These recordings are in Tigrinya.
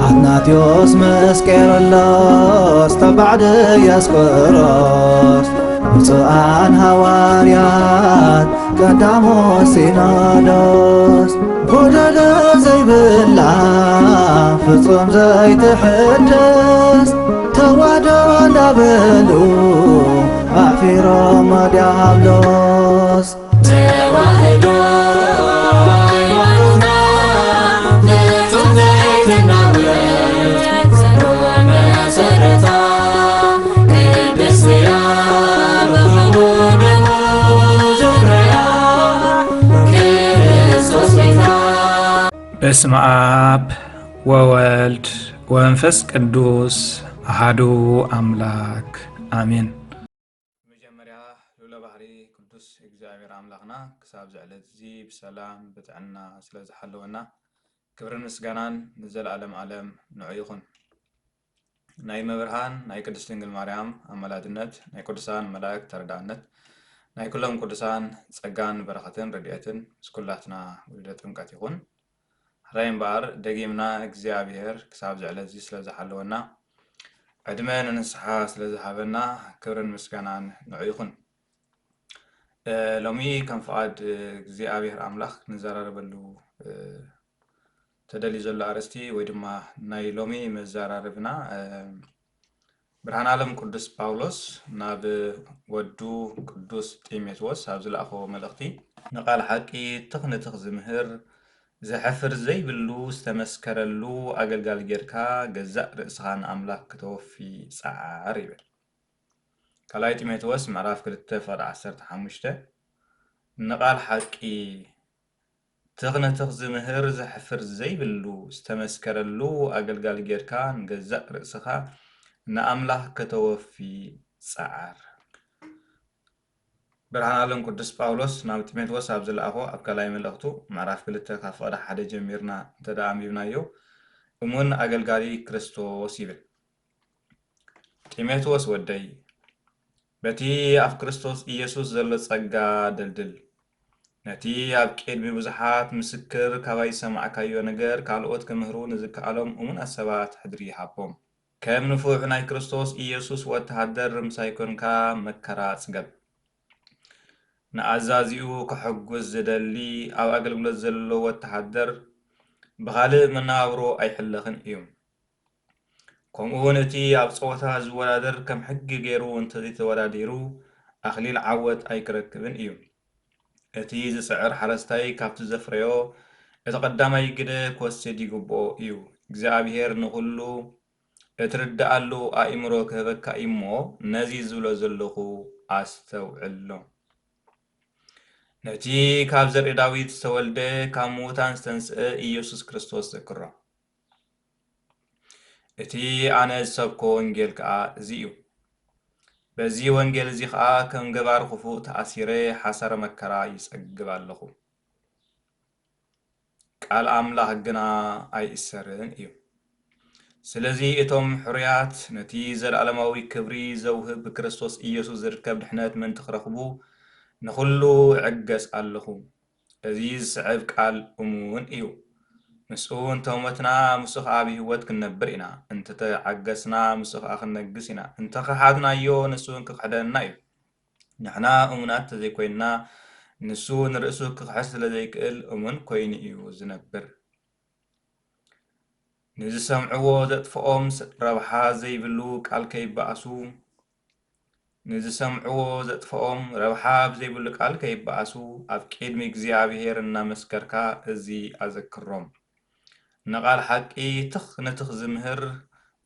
ኣትናቴዎስ ምስ ቄርሎስ ተባዕ ድያስቆሮስ፣ ብፁዓን ሃዋርያት ቀዳሞት ሲኖዶስ፣ ጎደሎ ዘይብላ ፍጹም ዘይትሕደስ፣ ተዋህዶ እንዳበሉ ኣዕፊሮም ዲያብሎስ። ተዋህዶ ሃይማኖትና ፍጹም ዘይትናወጽ ጽኑዕ መሰረታ፣ ቅድስት እያ ብኽቡር ደሙ ዘፍረያ ክርስቶስ ቤታ። በስመ አብ ወወልድ ወመንፈስ ቅዱስ አሐዱ አምላክ አሜን። መጀመርያ ልዑለ ባህሪ ቅዱስ እግዚኣብሔር ኣምላኽና ክሳብ እዚ ዕለት እዚ ብሰላም ብጥዕና ስለ ዝሓለወና ክብርን ምስጋናን ንዘለኣለም ዓለም ንዑ ይኹን። ናይ መብርሃን ናይ ቅድስት ድንግል ማርያም ኣማላድነት፣ ናይ ቅዱሳን መላእክት ተረዳእነት፣ ናይ ኩሎም ቅዱሳን ጸጋን በረኸትን ረድኤትን ምስ ኩላትና ውሉደ ጥምቀት ይኹን። ሕራይ እምበኣር ደጊምና እግዚኣብሔር ክሳብ እዚ ዕለት እዚ ስለ ዝሓለወና ዕድመ ንንስሓ ስለ ዝሃበና ክብርን ምስጋናን ንዑ ይኹን። እ፣ ሎሚ ከም ፍቓድ እግዚኣብሔር ኣምላኽ ክንዘራረበሉ እ፣ ተደልዩ ዘሎ ኣርእስቲ ወይ ድማ ናይ ሎሚ መዘራረብና እ፣ ብርሃን ዓለም ቅዱስ ጳውሎስ ናብ ወዱ ቅዱስ ጢሞቴዎስ ኣብ ዝለኣኾ መልእኽቲ ንቃል ሓቂ ትኽ ንትኽ ዝምህር ዘሕፍር ዘይብሉ ዝተመስከረሉ ኣገልጋሊ ጌርካ ገዛእ ርእስኻ ንኣምላኽ ክተወፊ ጸዓር ይብል። ካልኣይ ጢሞቴዎስ ምዕራፍ ክልተ ፍቕዲ ዓሰርተ ሓሙሽተ ንቃል ሓቂ ትኽ ንትኽ ዝምህር ዘሕፍር ዘይብሉ ዝተመስከረሉ ኣገልጋሊ ጌርካ ንገዛእ ርእስኻ ንኣምላኽ ከተወፊ ጸዓር። ብርሃን ዓለም ቅዱስ ጳውሎስ ናብ ጢሞቴዎስ ኣብ ዝለኣኾ ኣብ ካልኣይ መልእኽቱ ምዕራፍ ክልተ ካብ ፍቕዲ ሓደ ጀሚርና እንተ ደኣ ኣንቢብናዮ እሙን ኣገልጋሊ ክርስቶስ ይብል። ጢሞቴዎስ ወደይ፣ በቲ ኣብ ክርስቶስ ኢየሱስ ዘሎ ጸጋ ደልድል። ነቲ ኣብ ቅድሚ ብዙሓት ምስክር ካባይ ዝሰማዕካዮ ነገር ካልኦት ክምህሩ ንዝከኣሎም እሙናት ሰባት ሕድሪ ሃቦም። ከም ንፉዕ ናይ ክርስቶስ ኢየሱስ ወተሃደር ምሳይ ኮንካ መከራ ጽገብ። ንኣዛዚኡ ከሐጉስ ዝደሊ ኣብ ኣገልግሎት ዘሎ ወተሃደር ብኻልእ መነባብሮ ኣይሕለኽን እዩ። ከምኡ እውን እቲ ኣብ ጸወታ ዝወዳደር ከም ሕጊ ገይሩ እንተዘይተወዳዲሩ ኣኽሊል ዓወት ኣይክረክብን እዩ። እቲ ዝጽዕር ሓረስታይ ካብቲ ዘፍረዮ እቲ ቀዳማይ ግደ ክወስድ ይግብኦ እዩ። እግዚኣብሔር ንኹሉ እትርድኣሉ ኣእምሮ ክህበካ እዩ እሞ ነዚ ዝብሎ ዘለኹ ኣስተውዕሎ። ነቲ ካብ ዘርኢ ዳዊት ዝተወልደ ካብ ምዉታን ዝተንስአ ኢየሱስ ክርስቶስ ዘክሮ። እቲ ኣነ ዝሰብኮ ወንጌል ከኣ እዚ እዩ። በዚ ወንጌል እዚ ኸኣ ከም ገባር ክፉእ ተኣሲረ ሓሳረ መከራ ይጸግብ ኣለኹ። ቃል ኣምላኽ ግና ኣይእሰርን እዩ። ስለዚ እቶም ሕሩያት ነቲ ዘለኣለማዊ ክብሪ ዘውህብ ብክርስቶስ ኢየሱስ ዝርከብ ድሕነት ምእንቲ ክረኽቡ ንኹሉ እዕገስ ኣለኹ። እዚ ዝስዕብ ቃል እሙን እዩ። ምስኡ እንተ ሞትና፣ ምስኡ ኸዓ ብህይወት ክንነብር ኢና። እንተ ተዓገስና፣ ምስኡ ኸዓ ክንነግስ ኢና። እንተ ኸሓድናዮ፣ ንሱ እውን ክኽሕደና እዩ። ንሕና እሙናት እንተ ዘይኮይንና፣ ንሱ ንርእሱ ክኽሕድ ስለ ዘይክእል፣ እሙን ኮይኑ እዩ ዝነብር። ንዝሰምዕዎ ዘጥፍኦም ስ-፣ ረብሓ ዘይብሉ ቃል ከይበኣሱ፣ ንዝሰምዕዎ ዘጥፍኦም ረብሓ ብዘይብሉ ቃል ከይበኣሱ፣ ኣብ ቅድሚ እግዚኣብሔር እናመስከርካ እዚ ኣዘክሮም። ንቓል ሓቂ ትኽ ንትኽ ዝምህር፣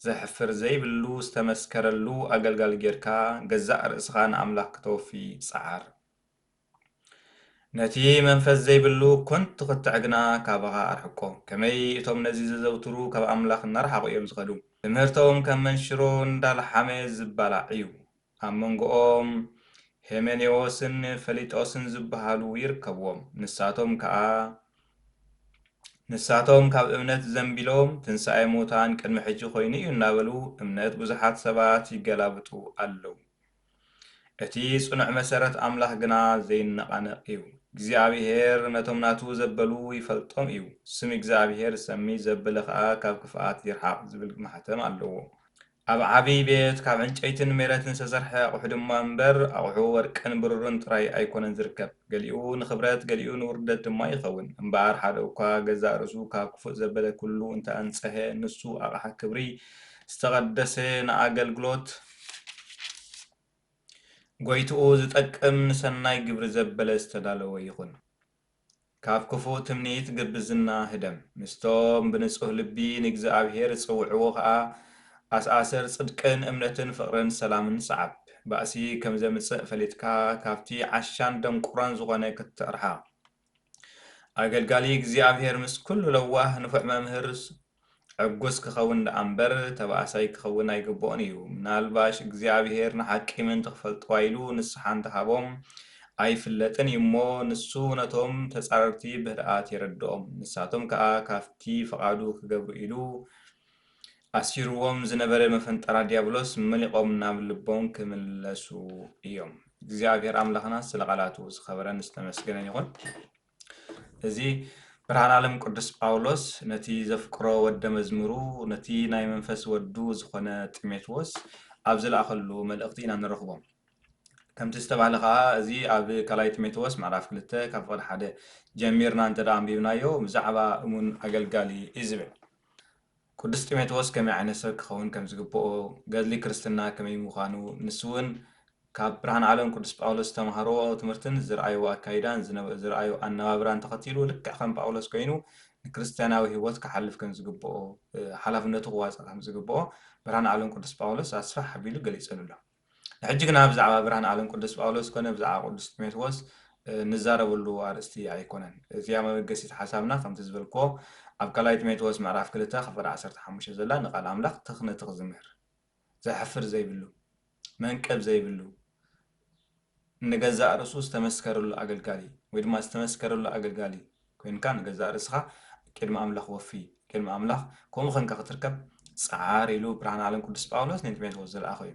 ዘሕፍር ዘይብሉ ዝተመስከረሉ ኣገልጋሊ ጌርካ፣ ገዛእ ርእስኻ ንኣምላኽ ክተወፊ ጸዓር። ነቲ መንፈስ ዘይብሉ ኮንቱ ክትዕ ግና ካባኻ ኣርሕቆ። ከመይ እቶም ነዚ ዘዘውትሩ ካብ ኣምላኽ እናረሓቑ እዮም ዝኸዱ። ትምህርቶም ከም መንሽሮ እንዳለሓመ ዝባላዕ እዩ። ኣብ መንጎኦም ሄሜኔዎስን ፈሊጦስን ዝበሃሉ ይርከብዎም። ንሳቶም ከኣ፣ ንሳቶም ካብ እምነት ዘንቢሎም፣ ትንሳኤ ሙታን ቅድሚ ሕጂ ኮይኑ እዩ እናበሉ፣ እምነት ብዙሓት ሰባት ይገላብጡ ኣለዉ። እቲ ጽኑዕ መሰረት ኣምላኽ ግና ዘይነቓነቕ እዩ። እግዚኣብሔር ነቶም ናቱ ዘበሉ ይፈልጦም እዩ። ስም እግዚኣብሔር ሰሚ ዘበለ ኸኣ ካብ ክፍኣት ይርሓቕ ዝብል ማሕተም ኣለዎ። ኣብ ዓብይ ቤት ካብ ዕንጨይትን ሜረትን ዝተሰርሐ ኣቑሑ ድማ እምበር፣ ኣቑሑ ወርቅን ብሩርን ጥራይ ኣይኮነን ዝርከብ። ገሊኡ ንኽብረት፣ ገሊኡ ንውርደት ድማ ይኸውን። እምበኣር ሓደ እኳ ገዛእ ርእሱ ካብ ክፉእ ዘበለ ኩሉ እንተኣንጸሀ፣ ንሱ ኣቕሓ ክብሪ ዝተቐደሰ ንኣገልግሎት ጎይትኡ ዝጠቅም ንሰናይ ግብሪ ዘበለ ዝተዳለወ ይኹን። ካብ ክፉእ ትምኒት ግብዝና ህደም። ምስቶም ብንጹህ ልቢ ንእግዚኣብሔር ዝጽውዕዎ ኸኣ ኣስኣሰር ጽድቅን እምነትን ፍቕርን ሰላምን ሰዓብ። ባእሲ ከም ዘምጽእ ፈሊጥካ ካብቲ ዓሻን ደንቁሮን ዝኾነ ክትርሓቕ። ኣገልጋሊ እግዚኣብሔር ምስ ኩሉ ለዋህ ንፉዕ መምህር ዕጉስ ክኸውን ደኣ እምበር ተባእሳይ ክኸውን ኣይግብኦን እዩ። ምናልባሽ እግዚኣብሔር ንሓቂ ምእንቲ ክፈልጥዋ ኢሉ ንስሓ እንተሃቦም ኣይፍለጥን እዩ እሞ፣ ንሱ ነቶም ተጻረርቲ ብህድኣት የረድኦም። ንሳቶም ከኣ ካብቲ ፍቓዱ ክገብሩ ኢሉ ኣሲርዎም ዝነበረ መፈንጠራ ዲያብሎስ መሊቖም ናብ ልቦም ክምለሱ እዮም። እግዚኣብሔር ኣምላኽና ስለ ቃላቱ ዝኸበረን ዝተመስገነን ይኹን። እዚ ብርሃን ዓለም ቅዱስ ጳውሎስ ነቲ ዘፍቅሮ ወደ መዝሙሩ፣ ነቲ ናይ መንፈስ ወዱ ዝኾነ ጢሞቴዎስ ኣብ ዝለኣኸሉ መልእኽቲ ኢና ንረኽቦ። ከምቲ ዝተባህለ ኸኣ፣ እዚ ኣብ ካልኣይ ጢሞቴዎስ ምዕራፍ ክልተ ካብ ፍቕዲ ሓደ ጀሚርና እንተ ደኣ ኣንቢብናዮ፣ ብዛዕባ እሙን ኣገልጋሊ እዩ ዝብል። ቅዱስ ጢሞቴዎስ ከመይ ዓይነት ሰብ ክኸውን ከም ዝግብኦ፣ ገድሊ ክርስትና ከመይ ምዃኑ፣ ንሱ እውን ካብ ብርሃን ዓለም ቅዱስ ጳውሎስ ዝተምሃርዎ ትምህርትን ዝረኣይዎ ኣካይዳን ዝነበ-፣ ዝረኣዮ ኣነባብራን ተኸቲሉ፣ ልክዕ ከም ጳውሎስ ኮይኑ ንክርስትያናዊ ህይወት ክሓልፍ ከም ዝግብኦ፣ እ፣ ሓላፍነቱ ክዋፅእ ከም ዝግብኦ ብርሃን ዓለም ቅዱስ ጳውሎስ ኣስፍሕ ኣቢሉ ገሊጹሉ ኣሎ። ንሕጂ ግና ብዛዕባ ብርሃን ዓለም ቅዱስ ጳውሎስ ኮነ ብዛዕባ ቅዱስ ጢሞቴዎስ፣ እ፣ ንዛረበሉ ኣርእስቲ ኣይኮነን። እዚኣ መበገሲት ሓሳብና ከምቲ ዝበልክዎ ኣብ ካልኣይ ጢሞቴዎስ ምዕራፍ ክልተ ካብ ፍቕዲ ዓሰርተ ሓሙሽተ ዘላ ንቃል ኣምላኽ ትኽ ንትኽ ዝምህር፣ ዘሕፍር ዘይብሉ፣ መንቀብ ዘይብሉ፣ ንገዛእ ርእሱ ዝተመስከረሉ ኣገልጋሊ ወይ ድማ ዝተመስከረሉ ኣገልጋሊ ኮይንካ ንገዛእ ርእስኻ ቅድሚ ኣምላኽ ወፊ፣ ቅድሚ ኣምላኽ ከምኡ ኮይንካ ክትርከብ ጸዓር ኢሉ ብርሃን ዓለም ቅዱስ ጳውሎስ ንጢሞቴዎስ ዝለኣኾ እዩ።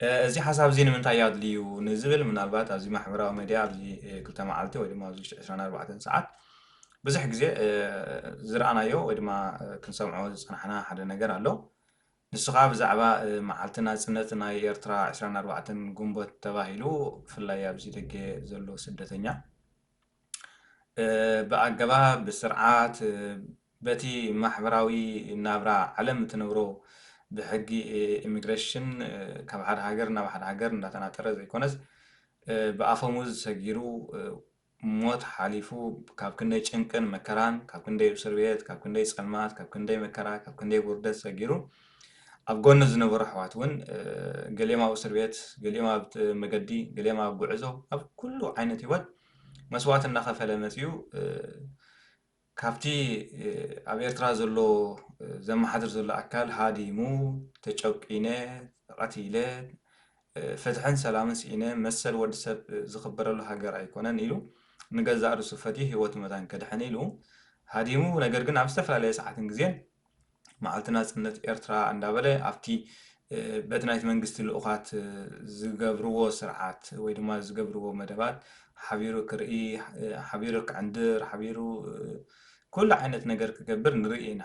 እ፣ እዚ ሓሳብ እዚ ንምንታይ እዩ ኣድልዩ ንዝብል፣ ምናልባት ኣብዚ ማሕበራዊ ሚድያ ኣብዚ፣ እ፣ ክልተ መዓልቲ ወይ ድማ ኣብዚ ውሽጢ ዕስራን ኣርባዕተን ሰዓት ብዙሕ ግዜ፣ እ፣ ዝረኣናዮ ወይ ድማ፣ እ፣ ክንሰምዖ ዝጸናሕና ሓደ ነገር ኣሎ። ንሱ ኸኣ ብዛዕባ፣ እ፣ መዓልቲ ናጽነት ናይ ኤርትራ ዕስራን ኣርባዕተን ግንቦት ተባሂሉ፣ ብፍላይ ኣብዚ ደገ ዘሎ ስደተኛ፣ እ፣ ብኣገባብ፣ ብስርዓት፣ እ፣ በቲ ማሕበራዊ ናብራ ዓለም እትነብሮ ብሕጊ፣ እ፣ ኢሚግሬሽን፣ እ፣ ካብ ሓደ ሃገር ናብ ሓደ ሃገር እንዳተናጠረ ዘይኮነስ፣ እ፣ ብኣፈሙዝ ሰጊሩ፣ እ፣ ሞት ሓሊፉ፣ ካብ ክንደይ ጭንቅን መከራን፣ ካብ ክንደይ እስር ቤት፣ ካብ ክንደይ ጸልማት፣ ካብ ክንደይ መከራ፣ ካብ ክንደይ ውርደት ሰጊሩ፣ ኣብ ጎኑ ዝነበሩ ኣሕዋት እውን፣ እ፣ ገሊኦም ኣብ እስር ቤት፣ ገሊኦም ኣብ ት-፣ መገዲ፣ ገሊኦም ኣብ ጉዕዞ፣ ኣብ ኩሉ ዓይነት ህይወት መስዋእቲ እናኸፈለ መጺኡ፣ እ፣ ካብቲ፣ እ፣ ኣብ ኤርትራ ዘሎ፣ እ፣ ዘመሓድር ዘሎ ኣካል ሃዲሙ፣ ተጨቂነ፣ ተቐቲለ፣ እ፣ ፍትሕን ሰላምን ስኢነ፣ መሰል ወዲ ሰብ ዝኽበረሉ ሃገር ኣይኮነን ኢሉ፣ ንገዛእ ርእሱ ፈትዩ ህይወቱ መታን ከድሕን ኢሉ ሃዲሙ፣ ነገር ግን ኣብ ዝተፈላለየ ሰዓትን ግዜን መዓልቲ ናጽነት ኤርትራ እንዳበለ ኣብቲ፣ እ፣ በቲ ናይቲ መንግስቲ ልኡኻት፣ እ፣ ዝገብርዎ ስርዓት ወይ ድማ ዝገብርዎ መደባት ሓቢሩ ክርኢ፣ እ፣ ሓቢሩ ክዕንድር፣ ሓቢሩ፣ እ፣ ኩሉ ዓይነት ነገር ክገብር ንርኢ ኢና።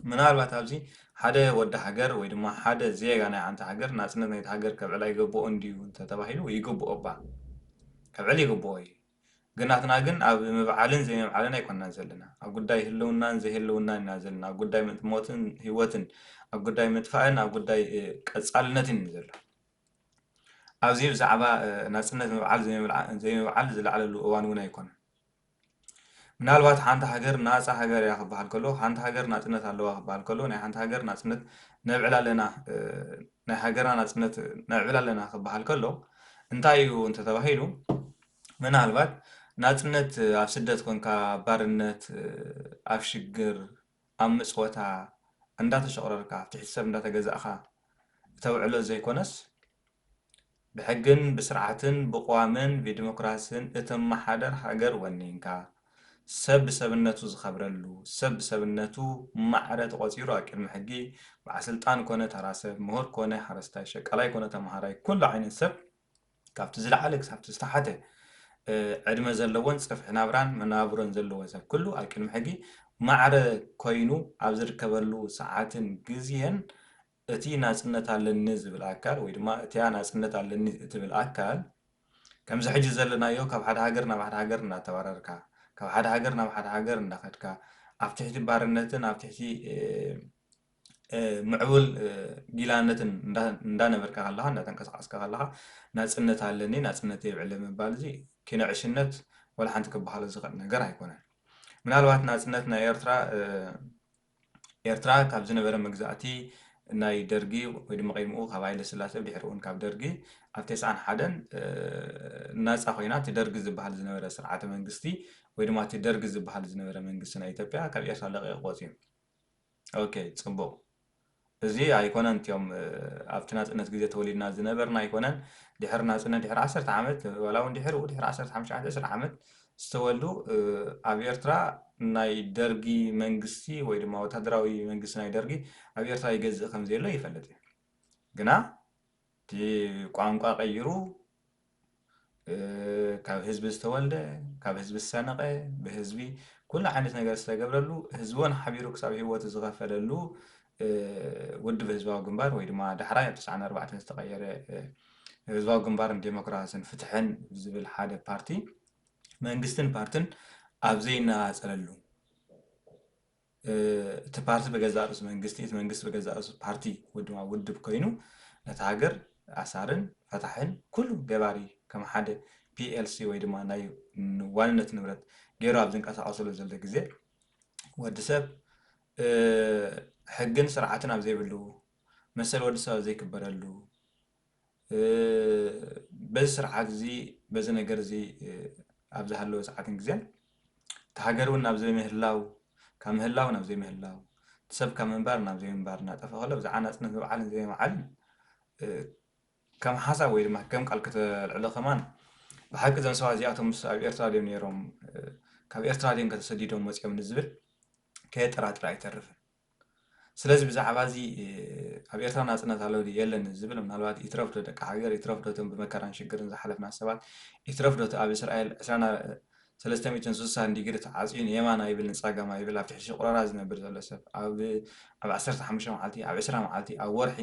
ምናልባት ኣብዚ ሓደ ወዲ ሃገር ወይ ድማ ሓደ ዜጋ ናይ ሓንቲ ሃገር ናጽነት ናይቲ ሃገር ከብዕል ኣይገብኦን ድዩ እንተተባሂሉ፣ ይግብኦ እባ። ከብዕል ይግብኦ እዩ። ግን ናትና ግን ኣብ ምብዓልን ዘይምብዓልን ኣይኮንናን ዘለና። ኣብ ጉዳይ ህልውናን ዘይህልውናን ኢና ዘለና። ኣብ ጉዳይ ምት-፣ ሞትን ህይወትን፣ ኣብ ጉዳይ ምጥፋእን ኣብ ጉዳይ፣ እ፣ ቀጻልነትን እዩ ዘሎ። ኣብዚ ብዛዕባ፣ እ፣ ናጽነት ምብዓል ዘይምብዓ-፣ ዘይምብዓል ዝለዓለሉ እዋን እውን ኣይኮነን። ምናልባት ሓንቲ ሃገር ናጻ ሃገር እያ ክበሃል ከሎ፣ ሓንቲ ሃገር ናጽነት ኣለዋ ክበሃል ከሎ፣ ናይ ሓንቲ ሃገር ናጽነት ነብዕል ኣለና፣ እ፣ ናይ ሃገርና ናጽነት ነብዕል ኣለና ክበሃል ከሎ፣ እንታይ እዩ እንተተባሂሉ፣ ምናልባት ናጽነት ኣብ ስደት ኮንካ፣ ኣብ ባርነት፣ ኣብ ሽግር፣ ኣብ ምጽወታ እንዳተሸቑረርካ፣ ኣብ ትሕቲ ሰብ እንዳተገዛእካ እተውዕሎ ዘይኮነስ፣ ብሕግን ብስርዓትን ብቕዋምን ብዲሞክራስን እትመሓደር ሃገር ወኒንካ፣ ሰብ ብሰብነቱ ዝኸብረሉ፣ ሰብ ብሰብነቱ ማዕረ ተቖጺሩ ኣብ ቅድሚ ሕጊ፣ በዓል ስልጣን ኮነ ተራ ሰብ፣ ምሁር ኮነ ሓረስታይ፣ ሸቃላይ ኮነ ተምሃራይ፣ ኩሉ ዓይነት ሰብ ካብቲ ዝለዓለ ክሳብቲ ዝተሓተ ዕድመ ዘለዎን ጽፍሒ ናብራን መነባብሮን ዘለዎ ሰብ ኩሉ ኣብ ቅድሚ ሕጊ ማዕረ ኮይኑ ኣብ ዝርከበሉ ሰዓትን ግዜን እቲ ናጽነት ኣለኒ ዝብል ኣካል ወይ ድማ እቲያ ናጽነት ኣለኒ እትብል ኣካል ከምዚ ሕጂ ዘለናዮ ካብ ሓደ ሃገር ናብ ሓደ ሃገር እናተባረርካ ካብ ሓደ ሃገር ናብ ሓደ ሃገር እናኸድካ ኣብ ትሕቲ ባርነትን ኣብ ትሕቲ ምዕቡል ጊላነትን እንዳነበርካ ከለኻ እንዳተንቀሳቀስካ ከለኻ ናፅነት ኣለኒ ናፅነት የብዕለ ምባል እዚ ኪነ ዕሽነት ወላ ሓንቲ ክበሃሎ ዝኽእል ነገር ኣይኮነን። ምናልባት ናፅነት ናይ ኤርትራ ኤርትራ ካብ ዝነበረ መግዛእቲ ናይ ደርጊ ወይ ድማ ቀድሚኡ ካብ ሃይለ ስላሴ ድሕሪ እውን ካብ ደርጊ ኣብ ተስዓን ሓደን ናፃ ኮይና እቲ ደርጊ ዝበሃል ዝነበረ ስርዓተ መንግስቲ ወይ ድማ እቲ ደርጊ ዝበሃል ዝነበረ መንግስቲ ናይ ኢትዮጵያ ካብ ኤርትራ ለቂቑ ወፅዩ። ኦኬ ፅቡቕ። እዚ ኣይኮነን እቲኦም ኣብቲ ናፅነት ግዜ ተወሊድና ዝነበርና ኣይኮነን። ድሕሪ ናፅነት ድሕሪ ዓሰርተ ዓመት ዋላ እውን ድሕሪ ድሕሪ ዓሰርተ ሓሙሽተ ዓመት ዕስራ ዓመት ዝተወልዱ ኣብ ኤርትራ ናይ ደርጊ መንግስቲ ወይ ድማ ወታደራዊ መንግስቲ ናይ ደርጊ ኣብ ኤርትራ ይገዝእ ከም ዘየሎ ይፈልጥ እዩ። ግና እቲ ቋንቋ ቀይሩ ካብ ህዝቢ ዝተወልደ ካብ ህዝቢ ዝሰነቐ ብህዝቢ ኩሉ ዓይነት ነገር ዝተገብረሉ ህዝቢ እውን ሓቢሩ ክሳብ ህይወቱ ዝኸፈለሉ ውድብ ህዝባዊ ግንባር ወይ ድማ ዳሕራይ ኣብ ተስዓን ኣርባዕተን ዝተቐየረ ህዝባዊ ግንባርን ዴሞክራስን ፍትሕን ዝብል ሓደ ፓርቲ መንግስትን ፓርትን ኣብ ዘይነፃፀለሉ እቲ ፓርቲ ብገዛእ ርእሱ መንግስቲ እቲ መንግስቲ ብገዛእ ርእሱ ፓርቲ ወይ ድማ ውድብ ኮይኑ ነቲ ሃገር ኣሳርን ፈታሕን ኩሉ ገባሪ ከም ሓደ ፒኤልሲ ወይ ድማ ናይ ዋንነት ንብረት ገይሩ ኣብ ዝንቀሳቀሰሉ ዘሎ ግዜ ወዲ ሰብ ሕግን ስርዓትን ኣብ ዘይብሉ መሰል ወዲ ሰብ ኣብ ዘይክበረሉ በዚ ስርዓት እዚ በዚ ነገር እዚ ኣብ ዝሃለወ ሰዓትን ግዜን እቲ ሃገር እውን ናብ ዘይምህላው ካብ ምህላው ናብ ዘይምህላው እቲ ሰብ ካብ ምንባር ናብ ዘይምንባር እናጠፈ ከሎ ብዛዕባ ናፅነት ምብዓልን ዘይምዓልን ከም ሓሳብ ወይ ድማ ከም ቃል ከተልዕሎ ከማን ብሓቂ እዞም ሰባት እዚኣቶም ምስ ኣብ ኤርትራ ድዮም ነይሮም ካብ ኤርትራ ድዮም ከተሰዲዶም መፂኦም ንዝብል ከየጠራጥር ኣይተርፍን። ስለዚ ብዛዕባ እዚ ኣብ ኤርትራ ናፅነት ኣሎ ድዩ የለን ዝብል ምናልባት ይትረፍ ዶ ደቂ ሃገር ይትረፍ ዶ እቶም ብመከራን ሽግርን ዝሓለፍና ሰባት ይትረፍ ዶ እቲ ኣብ እስራኤል ዕስራን ሰለስተ ሚእትን ስሳን ዲግሪ ተዓፅዩ ንየማን ኣይብል ንፀጋም ኣይብል ኣብ ትሕቲ ሽቁረራ ዝነብር ዘሎ ሰብ ኣብ ኣብ ዓሰርተ ሓሙሽተ መዓልቲ ኣብ ዕስራ መዓልቲ ኣብ ወርሒ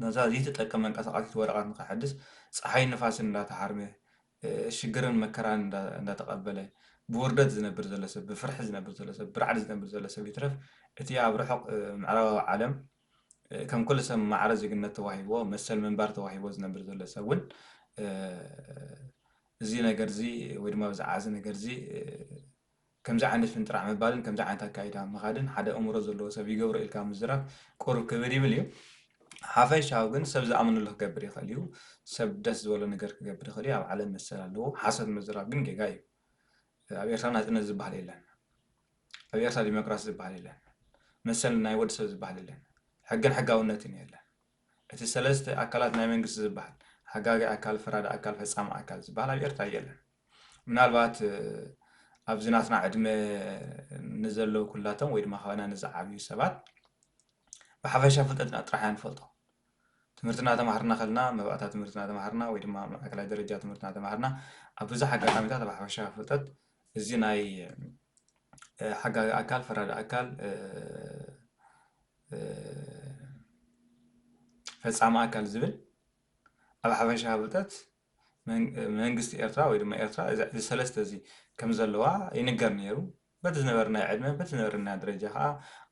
ነዛ ዘይትጠቅም መንቀሳቐሲት ወረቐት ንኸሕድስ ፀሓይን ንፋስን እንዳተሃርመ ሽግርን መከራን እንዳተቐበለ ብውርደት ዝነብር ዘሎ ሰብ ብፍርሒ ዝነብር ዘሎ ሰብ ብራዕዲ ዝነብር ዘሎ ሰብ ይትረፍ እቲ ኣብ ርሑቕ ምዕራባዊ ዓለም ከም ኩሉ ሰብ ማዕረ ዜግነት ተዋሂብዎ መሰል ምንባር ተዋሂብዎ ዝነብር ዘሎ ሰብ እውን እዚ ነገር እዚ ወይ ድማ ብዛዕባ እዚ ነገር እዚ ከምዚ ዓይነት ፍንጥራዕ ምባልን ከምዚ ዓይነት ኣካይዳ ምኻድን ሓደ ኣእምሮ ዘለዎ ሰብ ይገብሮ ኢልካ ምዝራብ ቁሩብ ክብድ ይብል እዩ። ሓፈሻዊ ግን ሰብ ዝኣምነሉ ክገብር ይኽእል እዩ። ሰብ ደስ ዝበሎ ነገር ክገብር ይኽእል እዩ። ኣብ ዓለም መሰል ኣለዎ። ሓሶት ምዝራብ ግን ጌጋ እዩ። ኣብ ኤርትራ ናጽነት ዝበሃል የለን። ኣብ ኤርትራ ዲሞክራሲ ዝበሃል የለን። መሰል ናይ ወዲ ሰብ ዝበሃል የለን። ሕግን ሕጋውነትን የለን። እቲ ሰለስተ ኣካላት ናይ መንግስቲ ዝበሃል ሓጋጊ ኣካል፣ ፈራዲ ኣካል፣ ፈጻሚ ኣካል ዝበሃል ኣብ ኤርትራ የለን። ምናልባት ኣብዚ ናትና ዕድመ ንዘለዉ ኩላቶም ወይ ድማ ካባና ንዝዓብዩ ሰባት ብሓፈሻ ፍልጠትና ጥራሕ ኢና ንፈልጦ። ትምህርቲ እናተማሃርና ከለና መባእታ ትምህርቲ እናተማሃርና ወይ ድማ ማእከላይ ደረጃ ትምህርቲ እናተማሃርና ኣብ ብዙሕ ኣጋጣሚታት ኣብ ሓፈሻ ፍልጠት እዚ ናይ ሓጋጊ ኣካል ፈራዲ ኣካል ፈጻሚ ኣካል ዝብል ኣብ ሓፈሻ ፍልጠት መንግስቲ ኤርትራ ወይ ድማ ኤርትራ እዚ ሰለስተ እዚ ከም ዘለዋ ይንገር ነይሩ። በቲ ዝነበርናዮ ዕድመ በቲ ዝነበርናዮ ደረጃ ከዓ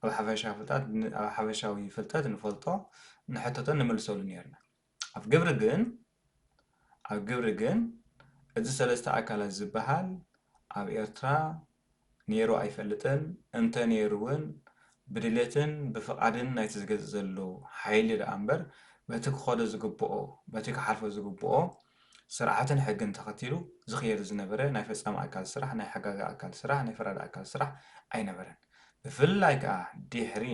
ኣብ ሓፈሻዊ ፍልጠት ኣብ ሓፈሻዊ ፍልጠት ንፈልጦ ንሕተቶ ንምልሰሉ ነይርና። ኣብ ግብሪ ግን ኣብ ግብሪ ግን እዚ ሰለስተ ኣካላት ዝበሃል ኣብ ኤርትራ ነይሩ ኣይፈልጥን። እንተ ነይሩ እውን ብድሌትን ብፍቓድን ናይቲ ዝገዝእ ዘሎ ሓይሊ ደኣ እምበር በቲ ክኸዶ ዝግብኦ በቲ ክሓልፎ ዝግብኦ ስርዓትን ሕግን ተኸቲሉ ዝኽየድ ዝነበረ ናይ ፈጻሚ ኣካል ስራሕ፣ ናይ ሓጋጊ ኣካል ስራሕ፣ ናይ ፈራዲ ኣካል ስራሕ ኣይነበረን። ብፍላይ ከኣ ድሕሪ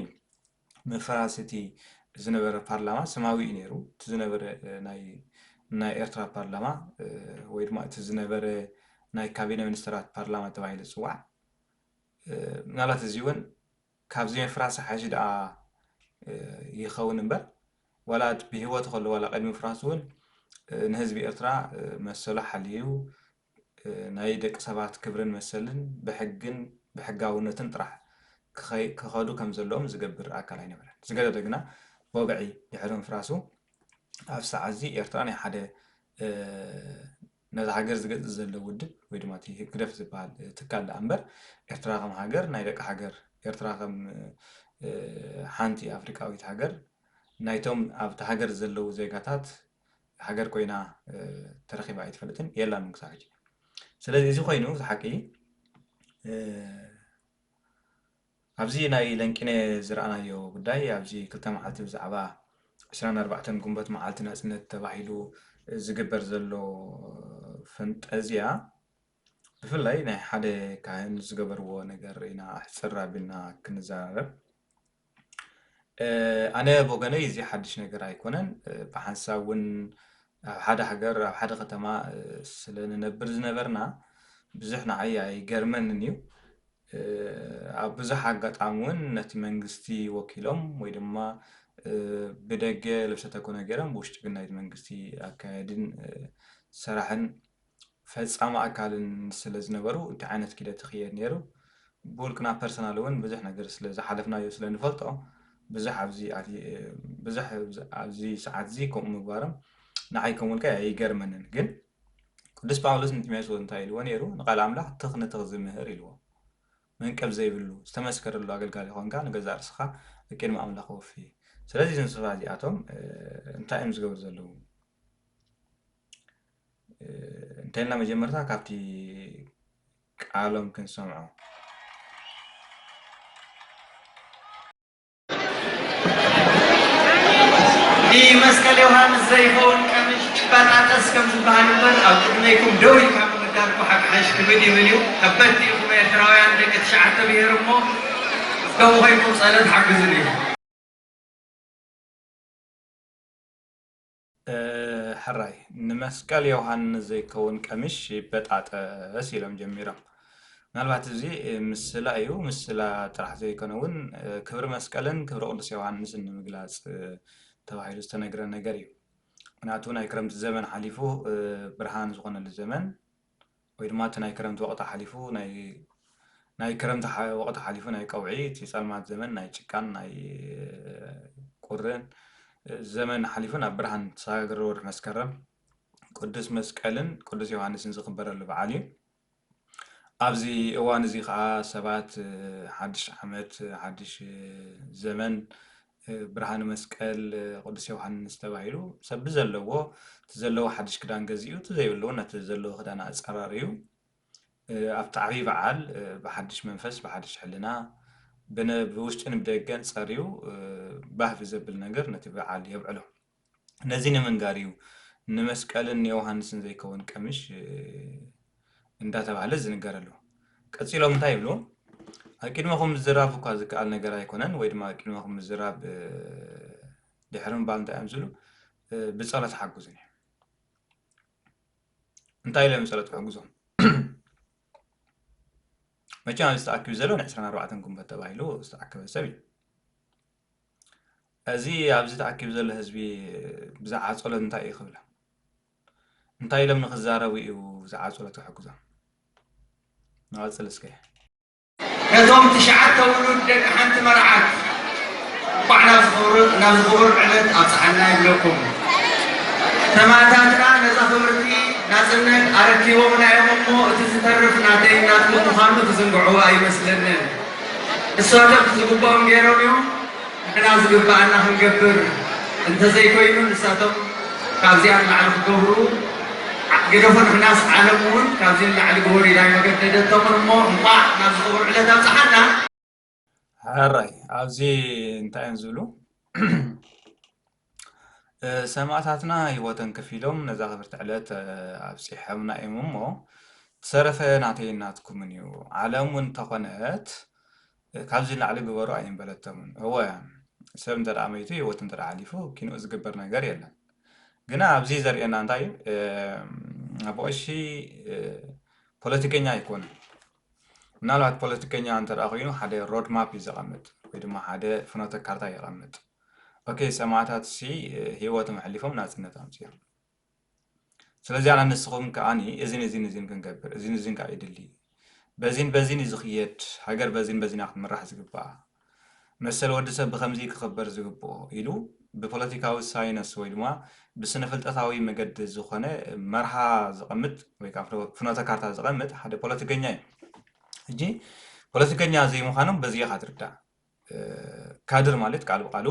ምፍራስ እቲ ዝነበረ ፓርላማ ስማዊ እዩ ነይሩ። እቲ ዝነበረ ናይ ናይ ኤርትራ ፓርላማ ወይ ድማ እቲ ዝነበረ ናይ ካቢነ ሚኒስትራት ፓርላማ ተባሂሉ ዝፅዋዕ ምናልባት እዚ እውን ካብዚ ምፍራስ ሓይሽ ደኣ ይኸውን እምበር ዋላ ብህይወቱ ከሎ ዋላ ቅድሚ ምፍራሱ እውን ንህዝቢ ኤርትራ መሰሉ ሓልዩ እ፣ ናይ ደቂ ሰባት ክብርን መሰልን ብሕግን ብሕጋውነትን ጥራሕ ክኸይ-፣ ክኸዱ ከም ዘለዎም ዝገብር ኣካል ኣይነበረን። ዝገደደ ግና ብወግዒ ድሕሪ ምፍራሱ ኣብ ሰዓት እዚ ኤርትራ ናይ ሓደ፣ እ፣ ነዛ ሃገር ዝገዝእ ዘሎ ውድብ ወይ ድማ እቲ ህግደፍ ዝበሃል፣ እ፣ ትካል ደኣ እምበር ኤርትራ ከም ሃገር ናይ ደቂ ሃገር፣ ኤርትራ ከም፣ እ፣ ሓንቲ ኣፍሪቃዊት ሃገር ናይቶም ኣብቲ ሃገር ዘለዉ ዜጋታት ሃገር ኮይና፣ እ፣ ተረኺባ ኣይትፈልጥን የላን ክሳብ ሕጂ። ስለዚ እዚ ኮይኑ፣ እዚ ሓቂ፣ እ፣ ኣብዚ ናይ ለንቂነ ዝረኣናዮ ጉዳይ፣ ኣብዚ ክልተ መዓልቲ ብዛዕባ ዕስራን ኣርባዕተን ግንቦት መዓልቲ ናጽነት ተባሂሉ ዝግበር ዘሎ ፈንጠዝያ፣ ብፍላይ ናይ ሓደ ካህን ዝገበርዎ ነገር ኢና ኣሕጽር ኣቢልና ክንዘራረብ። እ፣ ኣነ ብወገነይ እዚ ሓድሽ ነገር ኣይኮነን። እ፣ ብሓንሳብ እውን ኣብ ሓደ ሃገር፣ ኣብ ሓደ ከተማ፣ እ፣ ስለ ንነብር ዝነበርና፣ ብዙሕ ንዓይ ኣይገርመንን እዩ። እ፣ ኣብ ብዙሕ ኣጋጣሚ እውን ነቲ መንግስቲ ወኪሎም ወይ ድማ፣ እ፣ ብደገ ልብሰ ተኮነ ገይሮም፣ ብውሽጢ ግን ናይቲ መንግስቲ ኣካያድን፣ እ፣ ሰራሕን ፈጻሚ ኣካልን ስለ ዝነበሩ፣ እንታይ ዓይነት ኪደት ይኽየድ ነይሩ? ብውልቅና ፐርሰናል እውን ብዙሕ ነገር ስለ ዝሓለፍናዮ ስለ ንፈልጦ፣ ብዙሕ ኣብዚ ኣት-፣ ብዙሕ ኣብዚ ሰዓት እዚ ከምኡ ምግባሮም ንዓይ ከም ውልቀይ ኣይገርመንን። ግን ቅዱስ ጳውሎስ ንጢሞቴዎስ እንታይ ኢልዎ ነይሩ? ንቃል ኣምላኽ ትኽ ንትኽ ዝምህር ኢልዎ። መንቀብ ዘይብሉ፣ ዝተመስከረሉ ኣገልጋሊ ኾንካ፣ ንገዛእ ርእስኻ ኣብ ቅድሚ ኣምላኽ ወፊ። ስለዚ እዞም ሰባት እዚኣቶም፣ እ፣ እንታይ እዮም ዝገብሩ ዘለዉ? እ፣ እንተኢልና መጀመርታ ካብቲ ቃሎም ክንሰምዖ። ንመስቀል ዮሃንስ ዘይኸውን ቀምሽ ይበጣጠስ ከም ዝበሃል እምበር፣ ኣብ ቅድመይኩም ደው ኢልካ ምቕዳር እኮ ሓቂ ሓይሽ ክብድ ይብል እዩ። ከበድቲ ኢኹም ኤርትራውያን ደቂ ትሽዓተ ብሄር እሞ፣ ደው ኮይንኩም ጸሎት ሓግዙኒ። እ፣ ሕራይ፣ ንመስቀል ዮሃንስ ዘይከውን ቀምሽ ይበጣጠስ ኢሎም ጀሚሮም። ምናልባት እዚ፣ እ፣ ምስላ እዩ። ምስላ ጥራሕ ዘይኮነ እውን፣ እ፣ ክብሪ መስቀልን ክብሪ ቅዱስ ዮሃንስን ንምግላጽ፣ እ፣ ተባሂሉ ዝተነግረ ነገር እዩ። ምክንያቱ ናይ ክረምቲ ዘመን ሓሊፉ፣ እ፣ ብርሃን ዝኾነሉ ዘመን ወይ ድማ እቲ ናይ ክረምቲ ወቕቲ ሓሊፉ፣ ናይ፣ ናይ ክረምቲ ሓ-፣ ወቕቲ ሓሊፉ፣ ናይ ቀውዒ፣ እቲ ጸልማት ዘመን፣ ናይ ጭቃን ናይ ቁርን ዘመን ሓሊፉ ናብ ብርሃን ተሰጋገረ ወርሒ መስከረም ቅዱስ መስቀልን ቅዱስ ዮሃንስን ዝኽበረሉ በዓል እዩ። ኣብዚ እዋን እዚ ኸዓ ሰባት፣ እ፣ ሓድሽ ዓመት፣ ሓድሽ፣ እ፣ ዘመን፣ እ፣ ብርሃነ መስቀል፣ እ፣ ቅዱስ ዮሃንስ ተባሂሉ ሰብ ብዘለዎ፣ እቲ ዘለዎ ሓድሽ ክዳን ገዚኡ፣ እቲ ዘይብሉ እውን ነቲ ዘለዎ ክዳን ኣጸራርዩ፣ እ፣ ኣብቲ ዓብዪ በዓል፣ እ፣ ብሓድሽ መንፈስ፣ ብሓድሽ ሕልና፣ ብነ-፣ ብውሽጥን ብደገን ጸርዩ፣ እ፣ ባህ ብዘብል ነገር ነቲ በዓል የብዕሎ። ነዚ ንምንጋር እዩ ንመስቀልን ንዮሃንስን ዘይከውን ቀምሽ፣ እ፣ እንዳተባህለ ዝንገረሉ። ቀጺሎም እንታይ ይብሉ? ኣብ ቅድመኹም ምዝራብ እኳ ዝከኣል ነገር ኣይኮነን፣ ወይ ድማ ኣብ ቅድመኹም ምዝራብ፣ እ፣ ድሕሪ ምባል እንታይ እዮም ዝብሉ? እ፣ ብጸሎት ሓግዙኒ። እንታይ ኢሎም ብጸሎት ክሕግዞም? መቸም ኣብዚ ተኣኪቡ ዘሎ ናይ ዕስራን ኣርባዕተን ግንቦት ተባሂሉ ዝተኣከበ ሰብ እዩ። እዚ ኣብዚ ተኣኪቡ ዘሎ ህዝቢ ብዛዕባ ጸሎት እንታይ እዩ ክብሎም? እንታይ ኢሎም ንኽዛረቡ እዩ ብዛዕባ ጸሎት ክሕግዞም? ንቐጽል እስከ። ነቶም ትሽዓተ ውሉድ ደቂ ሓንቲ መርዓት እንኳዕ ናብዚ ክቡር፣ ናብዚ ክቡር ዕለት ኣብጽሓና ይብለኩም። ሰማእታትና ነዛ ክብርቲ ናጽነት ኣረኪቦምና እዮም እሞ፣ እቲ ዝተርፍ ናተይን ናትኩም ምዃኑ ትዝንግዕዎ ኣይመስለንን። ንሳቶም ዝግብኦም ገይሮም እዮም። ንሕና ዝግብኣና ክንገብር እንተዘይኮይኑ፣ ንሳቶም ካብዚኣ ንላዕሊ ክገብሩ ግደፎ። ንሕናስ ዓለም እውን ካብዚ ንላዕሊ ግበሩ ኢላ ኣይመገደደቶምን እሞ፣ እንኳዕ ናብዚ ክቡር ዕለት ኣብጽሓና። ሕራይ፣ ኣብዚ እንታይ እዮም ዝብሉ? እ፣ ሰማእታትና ህይወተን ከፊሎም ነዛ ክብርቲ ዕለት፣ እ፣ ኣብጺሖምና እዮም እሞ፣ ዝሰረፈ ናተይን ናትኩምን እዩ። ዓለም እውን እንተኾነት፣ እ፣ ካብዚ ንላዕሊ ግበሩ ኣይምበለቶምን። እወ፣ ሰብ እንተ ደኣ መይቱ፣ ህይወቱ እንተ ደኣ ሓሊፉ፣ ኪንኡ ዝግበር ነገር የለን። ግና ኣብዚ ዘርእየና እንታይ እዩ? እ፣ ኣቦ ቀሺ፣ እ፣ ፖለቲከኛ ኣይኮነን። ምናልባት ፖለቲከኛ እንተ ደኣ ኮይኑ፣ ሓደ ሮድ ማፕ እዩ ዘቐምጥ፣ ወይ ድማ ሓደ ፍኖተ ካርታ የቐምጥ። ኦኬ፣ ሰማእታትሲ፣ እ፣ ህይወቶም ኣሕሊፎም ናጽነት ኣምጺኦም። ስለዚ ኣነ ንስኹም ከኣኒ እዚን እዚን እዚን ክንገብር፣ እዚን እዚን ከኣ ይድሊ፣ በዚን በዚን እዩ ዝኽየድ፣ ሃገር በዚን በዚን እያ ክትምራሕ ዝግባኣ፣ መሰል ወዲ ሰብ ብኸምዚ ክኽበር ዝግብኦ ኢሉ ብፖለቲካዊ ሳይነስ ወይ ድማ ብስነ ፍልጠታዊ መገዲ ዝኾነ መርሃ ዝቐምጥ ወይ ከዓ ፍኖ-፣ ፍኖተ ካርታ ዝቐምጥ ሓደ ፖለቲከኛ እዩ። ሕጂ ፖለቲከኛ ዘይምዃኖም በዚ ኢኻ ትርዳእ። እ፣ ካድር ማለት ቃል ብቃሉ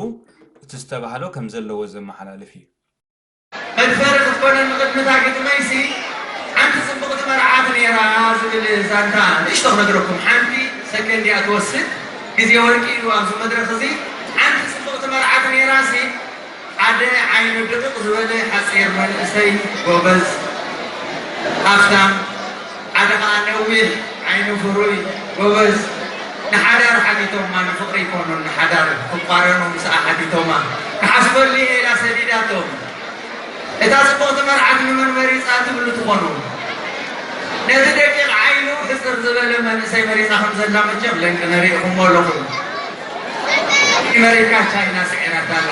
እቲ ዝተባህሎ ከም ዘለዎ ዘመሓላልፍ እዩ። መድፈሪ ክትኮነኒ ቅድሚ እታ ግጥመይሲ ሓንቲ ጽብቕቲ መርዓት ነይራ ዝብል ዛንታ ንእሽቶ ክነግረኩም። ሓንቲ ሰከንድ እያ ትወስድ፣ ግዜ ወርቂ እዩ ኣብዚ መድረኽ እዚ። ሓንቲ ጽብቕቲ መርዓት ነይራሲ ሓደ ዓይኑ ድቕቕ ዝበለ ሓጺር መንእሰይ ጎበዝ ሃፍታም፣ ሓደ ኸኣ ነዊሕ ዓይኑ ፍሩይ ጎበዝ። ንሓዳር ሓቲቶማ፣ ንፍቕሪ ይኮኑን ንሓዳር ክቋረኑ ምስኣ ሓቲቶማ። ክሓስበሉ እየ ኢላ ሰዲዳቶም። እታ ጽብቕቲ መርዓት ንመን መሪጻ ትብሉ ትኾኑ? ነቲ ደቂቕ ዓይኑ ሕጽር ዝበለ መንእሰይ መሪጻ ከም ዘላ መቸም ለንቅነ ርኢኹሞ ኣለኹም። ኣሜሪካ ቻይና ስዒራታ ኣላ።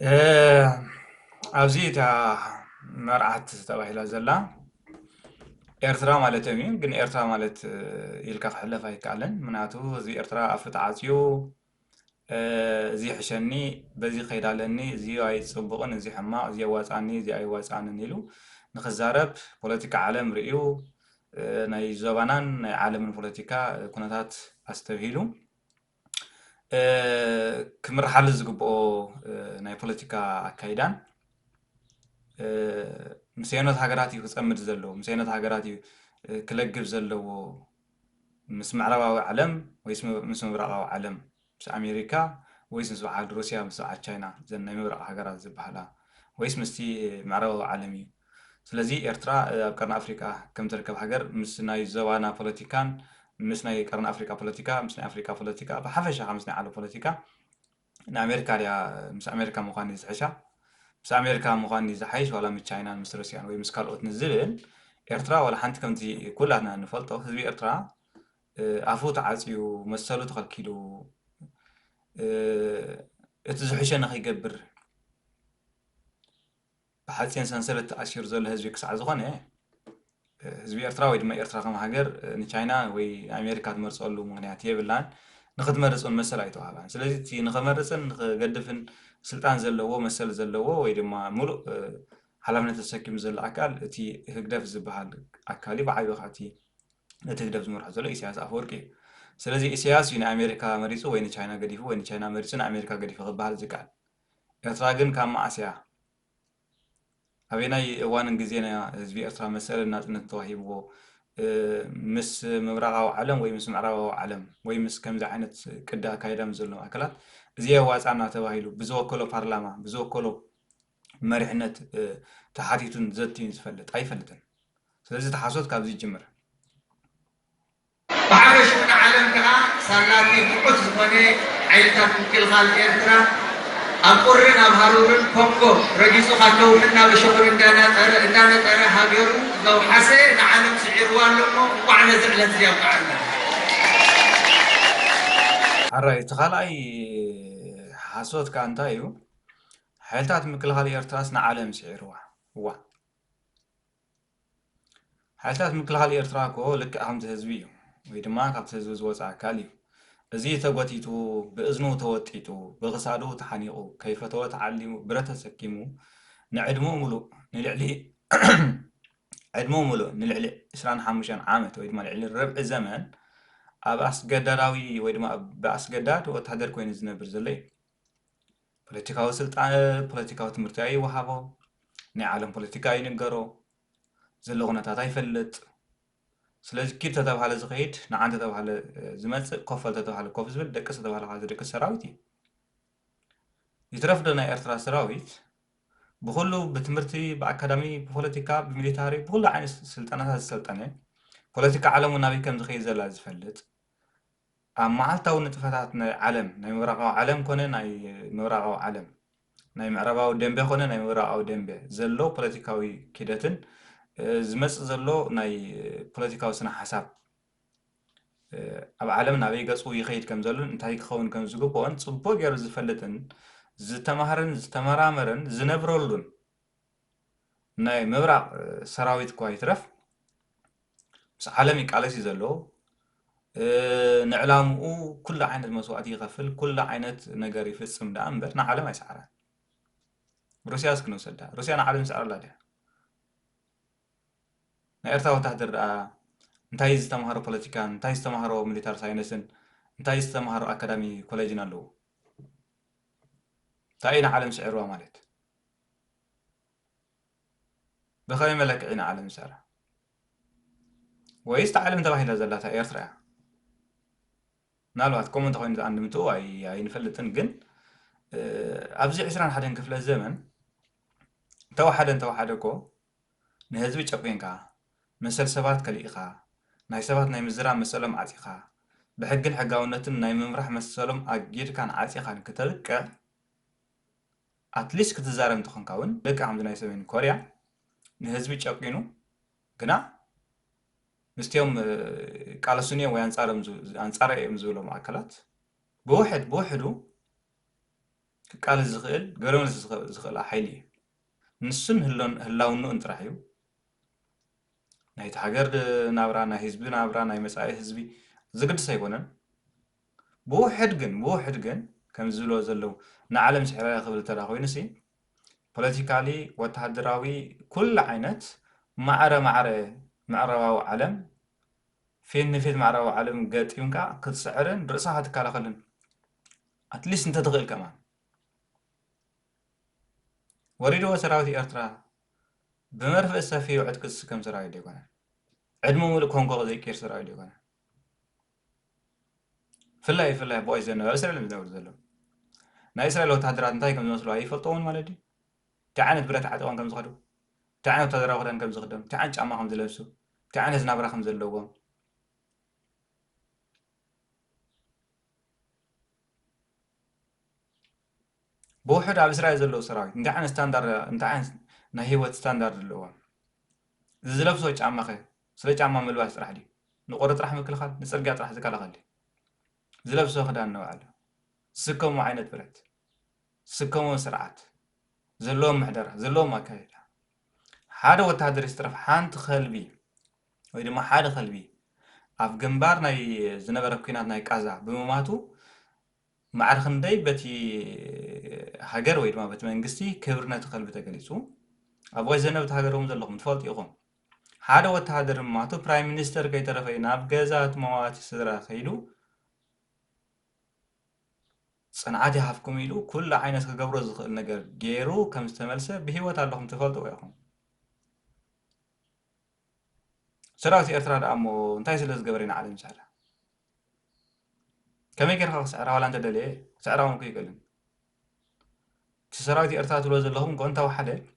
እ፣ ኣብዚ እታ መርዓት ተባሂላ ዘላ ኤርትራ ማለቶም እዩ። ግን ኤርትራ ማለት፣ እ፣ ኢልካ ክሕለፍ ኣይከኣልን። ምክንያቱ ህዝቢ ኤርትራ ኣፉ ተዓጽዩ፣ እ፣ እዚ ይሕሸኒ፣ በዚ ከይድ ኣለኒ፣ እዚ ኣይጽቡቕን፣ እዚ ሕማቕ፣ እዚ የዋጽኣኒ፣ እዚ ኣይዋጽኣንን ኢሉ ንኽዛረብ ፖለቲካ ዓለም ርእዩ፣ እ፣ ናይ ዞባናን ናይ ዓለምን ፖለቲካ፣ እ፣ ኩነታት ኣስተብሂሉ፣ እ፣ ክምርሓሉ ዝግብኦ፣ እ፣ ናይ ፖለቲካ ኣካይዳን፣ እ፣ ምስ ኣየኖት ሃገራት እዩ ክጸምድ ዘለዎ፣ ምስ ኣየኖት ሃገራት እዩ፣ እ፣ ክለግብ ዘለዎ፣ ምስ ምዕራባዊ ዓለም ወይስ ም-፣ ምስ ምብራቓዊ ዓለም? ምስ ኣሜሪካ ወይስ ምስ በዓል ሩስያ፣ ምስ በዓል ቻይና፣ እዘን ናይ ምብራቕ ሃገራት ዝበሃላ፣ ወይስ ምስቲ ምዕራባዊ ዓለም እዩ? ስለዚ ኤርትራ፣ እ፣ ኣብ ቀርኒ ኣፍሪቃ ከም ትርከብ ሃገር ምስ ናይ ዞባና ፖለቲካን ምስ ናይ ቀርኒ ኣፍሪቃ ፖለቲካ፣ ምስ ናይ ኣፍሪቃ ፖለቲካ፣ ብሓፈሻ ከኣ ምስ ናይ ዓለም ፖለቲካ ንኣሜሪካ ድያ፣ ምስ ኣሜሪካ ምዃን እዩ ዝሕሻ? ምስ ኣሜሪካ ምዃን እዩ ዝሓይሽ ዋላ ምስ ቻይናን ምስ ሩስያን ወይ ምስ ካልኦት ንዝብል ኤርትራ ዋላ ሓንቲ ከምቲ ኩላትና እንፈልጦ ህዝቢ ኤርትራ፣ እ፣ ኣፉ ተዓጽዩ፣ መሰሉ ተኸልኪሉ፣ እ፣ እቲ ዝሕሸ ንኸይገብር ብሓጺን ሰንሰለት ተኣሲሩ ዘሎ ህዝቢ ክሳዕ ዝኾነ፣ እ፣ ህዝቢ ኤርትራ ወይ ድማ ኤርትራ ከም ሃገር፣ እ፣ ንቻይና ወይ ንኣሜሪካ ትመርጸሉ ምኽንያት የብላን። ንኽትመርጽ እውን መሰል ኣይተዋህባን። ስለዚ እቲ ንኽመርጽን ንኽገድፍን ስልጣን ዘለዎ፣ መሰል ዘለዎ ወይ ድማ ምሉእ፣ እ፣ ሓላፍነት ተሰኪሙ ዘሎ ኣካል እቲ ህግደፍ ዝበሃል ኣካል እዩ። ብዓቢ ከኣ እቲ ነቲ ህግደፍ ዝመርሖ ዘሎ ኢሳያስ ኣፈወርቂ እዩ። ስለዚ ኢሳያስ እዩ ንኣሜሪካ መሪጹ ወይ ንቻይና ገዲፉ ወይ ንቻይና መሪጹ ንኣሜሪካ ገዲፉ ክበሃል ዝከኣል። ኤርትራ ግን ካብ መዓስ እያ? ኣበየናይ እዋንን ግዜን እያ ህዝቢ ኤርትራ መሰልን ናጽነትን ተዋሂብዎ፣ እ፣ ምስ ምብራቓዊ ዓለም ወይ ምስ ምዕራባዊ ዓለም ወይ ምስ ከምዚ ዓይነት ቅዲ ኣካይዳ ምስ ዘለዎም ኣካላት እዚ የዋጽኣና ተባሂሉ ብዝወከሎ ፓርላማ፣ ብዝወከሎ መሪሕነት፣ እ፣ ተሓቲቱን ዘትዩን ዝፈልጥ? ኣይፈልጥን። ስለዚ እቲ ሓሶት ካብዚ ይጅምር። ብሓፈሽኡ ንዓለም ከኣ ሳላቲ ብቑት ዝኾነ ሓይልታት ምክልኻል ኤርትራ ኣብ ቁርን ኣብ ሃሩርን ኮንጎ ረጊጹ ካብ ከውሕን ናብ እሾኽን እንዳነጠረ፣ እንዳነጠረ ሃገሩ ዘውሓሰ ንዓለም ስዒርዋ ኣሎ እሞ እንቋዕ ነዚ ዕለት እዚ ኣብቅዓና። ሓራይ፣ እቲ ካልኣይ ሓሶት ከኣ እንታይ እዩ? ሓይልታት ምክልኻል ኤርትራስ ንዓለም ስዒርዋ። እዋ። ሓይልታት ምክልኻል ኤርትራ እኮ ልክዕ ከምቲ ህዝቢ እዩ፣ ወይ ድማ ካብቲ ህዝቢ ዝወጸ ኣካል እዩ። እዚ ተጎቲቱ፣ ብእዝኑ ተወጢጡ፣ ብኽሳዱ ተሓኒቑ፣ ከይፈተወ ተዓሊሙ፣ ብረት ተሰኪሙ፣ ንዕድመኡ ምሉእ፣ ንልዕሊ፣ ዕድመኡ ምሉእ፣ ንልዕሊ ዕስራን ሓሙሽተን ዓመት፣ ወይ ድማ ልዕሊ ርብዒ ዘመን፣ ኣብ ኣስገዳዳዊ፣ ወይ ድማ ብኣስገዳድ ወታደር ኮይኑ ዝነብር ዘሎ እዩ። ፖለቲካዊ ስልጣን፣ ፖለቲካዊ ትምህርቲ ኣይወሃቦ፣ ናይ ዓለም ፖለቲካ ኣይንገሮ፣ ዘሎ ኩነታት ኣይፈልጥ። ስለዚ ኪድ ተተባሃለ ዝኸይድ፣ ንዓ እንተተባሃለ፣ እ፣ ዝመጽእ፣ ኮፍ በል ተተባሃለ ኮፍ ዝብል፣ ደቅስ ተተባሃለ ከኣ ዝድቅስ ሰራዊት እዩ። ይትረፍ ዶ ናይ ኤርትራ ሰራዊት ብኹሉ፣ ብትምህርቲ፣ ብኣካዳሚ፣ ብፖለቲካ፣ ብሚሊታሪ፣ ብኹሉ ዓይነት ስልጠናታት ዝሰልጠነ፣ ፖለቲካ ዓለም እውን ናበይ ከም ዝኸይድ ዘላ ዝፈልጥ፣ ኣብ መዓልታዊ ንጥፈታት ናይ ዓለም፣ ናይ ምብራቓዊ ዓለም ኮነ ናይ ምብራቓዊ ዓለም፣ ናይ ምዕራባዊ ደንበ ኮነ ናይ ምብራቓዊ ደንበ ዘሎ ፖለቲካዊ ኪደትን፣ እ፣ ዝመጽእ ዘሎ ናይ ፖለቲካዊ ስነ ሓሳብ፣ እ፣ ኣብ ዓለም ናበይ ገጹ ይኸይድ ከም ዘሎን እንታይ ክኸውን ከም ዝግብኦን ጽቡቕ ገይሩ ዝፈልጥን ዝተማህረን ዝተመራመረን ዝነብረሉን ናይ ምብራቕ ሰራዊት እኳ ይትረፍ ምስ ዓለም ይቃለስ እዩ ዘሎ። ንዕላምኡ ኩሉ ዓይነት መስዋእቲ ይኸፍል፣ ኩሉ ዓይነት ነገር ይፍጽም ደኣ እምበር ንዓለም ኣይሰዓራን። ሩስያ እስኪ ንውሰዳ። ሩስያ ንዓለም ይስዕራ ኣላ ድያ? ናይ ኤርትራ ወታደር ደኣ እንታይ ዝተማሃሮ ፖለቲካን እንታይ ዝተማሃሮ ሚሊታር ሳይንስን እንታይ ዝተማሃሮ ኣካዳሚ ኮሌጅን ኣለዎ? እንታይ እዩ ንዓለም ስዕርዋ ማለት? ብኸመይ መለክዒ ንዓለም ዝስዕራ? ወይስ እታ ዓለም ተባሂላ ዘላ እታ ኤርትራ እያ? ምናልባት ከምኡ እንተኾይኑ ኣንድምትኡ ኣይ- ኣይንፈልጥን፣ ግን ኣብዚ ዕስራን ሓደን ክፍለ ዘመን እንተወሓደ እንተወሓደ እኮ ንህዝቢ ጨቂንካ፣ መሰል ሰባት ከሊእኻ፣ ናይ ሰባት ናይ ምዝራብ መሰሎም ዓጺኻ፣ ብሕግን ሕጋውነትን ናይ ምምራሕ መሰሎም ኣጊድካን ዓጺኻን ክተብቅዕ ኣትሊስት ክትዛረብ እንተኾንካ እውን ደቂ ከምዚ ናይ ሰሜን ኮርያ ንህዝቢ ጨቂኑ ግና ምስቲኦም ቃለሱን እዮም ወይ ኣንፃሮም ኣንፃረ እዮም ዝብሎም ኣካላት ብውሕድ ብውሕዱ ክቃለስ ዝኽእል ገለመልሲ ዝኽእል ሓይሊ እዩ። ንሱን ህላውንኡን ጥራሕ እዩ። ናይቲ ሃገር ናብራ ናይ ህዝቢ ናብራ ናይ መፃኢ ህዝቢ ዝግድስ ኣይኮነን። ብውሕድ ግን ብውሕድ ግን ከም ዝብሎ ዘለዉ ንዓለም ስዕራያ ክብል እንተ ኮይኑ ሲ ፖለቲካሊ ወተሃደራዊ ኩሉ ዓይነት ማዕረ ማዕረ ምዕራባዊ ዓለም ፊት ንፊት ምዕራባዊ ዓለም ገጢምካ ክትስዕርን ርእስኻ ክትከላኸልን ኣትሊስት እንተትኽእል ከማን ወሪድዎ ሰራዊት ኤርትራ ብመርፍእ ሰፊ ዕጥቂ ዝስከም ሰራዊት ዘይኮነ ዕድመ ሙሉእ ኮንጎ ዘይቅይር ሰራዊት ዘይኮነ ፍላይ ፍላይ ቦይ ዘነበ እስራኤል ዝነብር ዘሎ ናይ እስራኤል ወታደራት እንታይ ከም ዝመስሉ ኣይፈልጠውን ማለት እዩ እንታይ ዓይነት ብረት ዓጠቆም ከም ዝኸዱ እንታይ ዓይነት ወታደራዊ ክዳን ከም ዝኽደኑ እንታይ ዓይነት ጫማ ከም ዝለብሱ እንታይ ዓይነት ዝናብራ ከም ዘለዎም ብውሕድ ኣብ እስራኤል ዘለዉ ሰራዊት እንታይ ዓይነት ስታንዳርድ እንታይ ዓይነት ናይ ህይወት ስታንዳርድ ኣለዎም እዚ ዝለብሶ ጫማ ኸ ስለ ጫማ ምልባስ ጥራሕ ድዩ ንቆሪ ጥራሕ ምክልኻል ንፅርግያ ጥራሕ ዝከላኸል ድዩ ዝለብሶ ክዳን ንባዕሉ ዝስከሞ ዓይነት ብረት ዝስከሞ ስርዓት ዘለዎም ምሕደራ ዘለዎም ኣካይዳ ሓደ ወታደር ይትረፍ ሓንቲ ከልቢ ወይ ድማ ሓደ ከልቢ ኣብ ግንባር ናይ ዝነበረ ኲናት ናይ ቃዛ ብምማቱ ማዕረ ክንደይ በቲ ሃገር ወይ ድማ በቲ መንግስቲ ክብሪ ነቲ ከልቢ ተገሊፁ ኣብ ወይ ዘነብቲ ሃገር እውን ዘለኹም ትፈልጡ ኢኹም ሓደ ወተሃደር ማቱ ፕራይም ሚኒስተር ከይተረፈ ናብ ገዛ እቲ መዋቲ ስድራ ከይዱ ፅንዓት ይሃፍኩም ኢሉ ኩሉ ዓይነት ክገብሮ ዝኽእል ነገር ገይሩ ከም ዝተመልሰ ብሂወት ኣለኹም ትፈልጥዎ ኢኹም ሰራዊት ኤርትራ ደኣ እሞ እንታይ ስለ ዝገበረ ኢና ዓለም ዝስዕራ ከመይ ጌርካ ክስዕራ ዋላ እንተደለየ ክስዕራ እውን እኮ ይክእልን እቲ ሰራዊት ኤርትራ ትብሎ ዘለኹም እኮ እንተወሓደ እቲ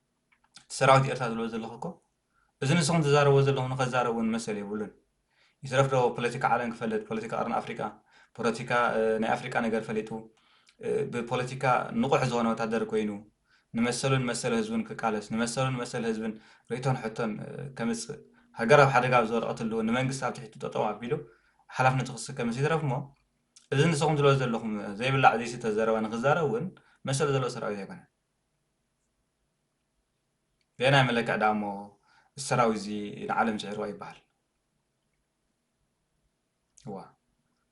ሰራዊት ኤርትራ ትብሎ ዘለኹ እኮ እዚ ንስኹም ትዛረብዎ ዘለኹም ንኸዛረብ እውን መሰል የብሉን ይትረፍ ዶ ፖለቲካ ዓለም ክፈልጥ ፖለቲካ ቀርኒ ኣፍሪቃ ፖለቲካ ናይ ኣፍሪቃ ነገር ፈሊጡ ብፖለቲካ ንቑሕ ዝኾነ ወታደር ኮይኑ ንመሰሉን መሰል ህዝቡን ክቃለስ ንመሰሉን መሰል ህዝብን ርእቶን ሕቶን ከምፅእ ሃገር ኣብ ሓደጋ ኣብ ዝወደቐትሉ እውን ንመንግስቲ ኣብ ትሕቲ ጠጠው ኣቢሉ ሓላፍነቱ ክስከም ይትረፍ እሞ እዚ ንስኹም ትብሎ ዘለኹም ዘይብላዕ ዘይስተ ዘረባ ንክዛረብ እውን መሰል ዘለዎ ሰራዊት ኣይኮነን። በየናይ መለክዕ ደኣ እሞ እዚ ሰራዊት እዚ ንዓለም ስዒርዋ ይበሃል? እዋ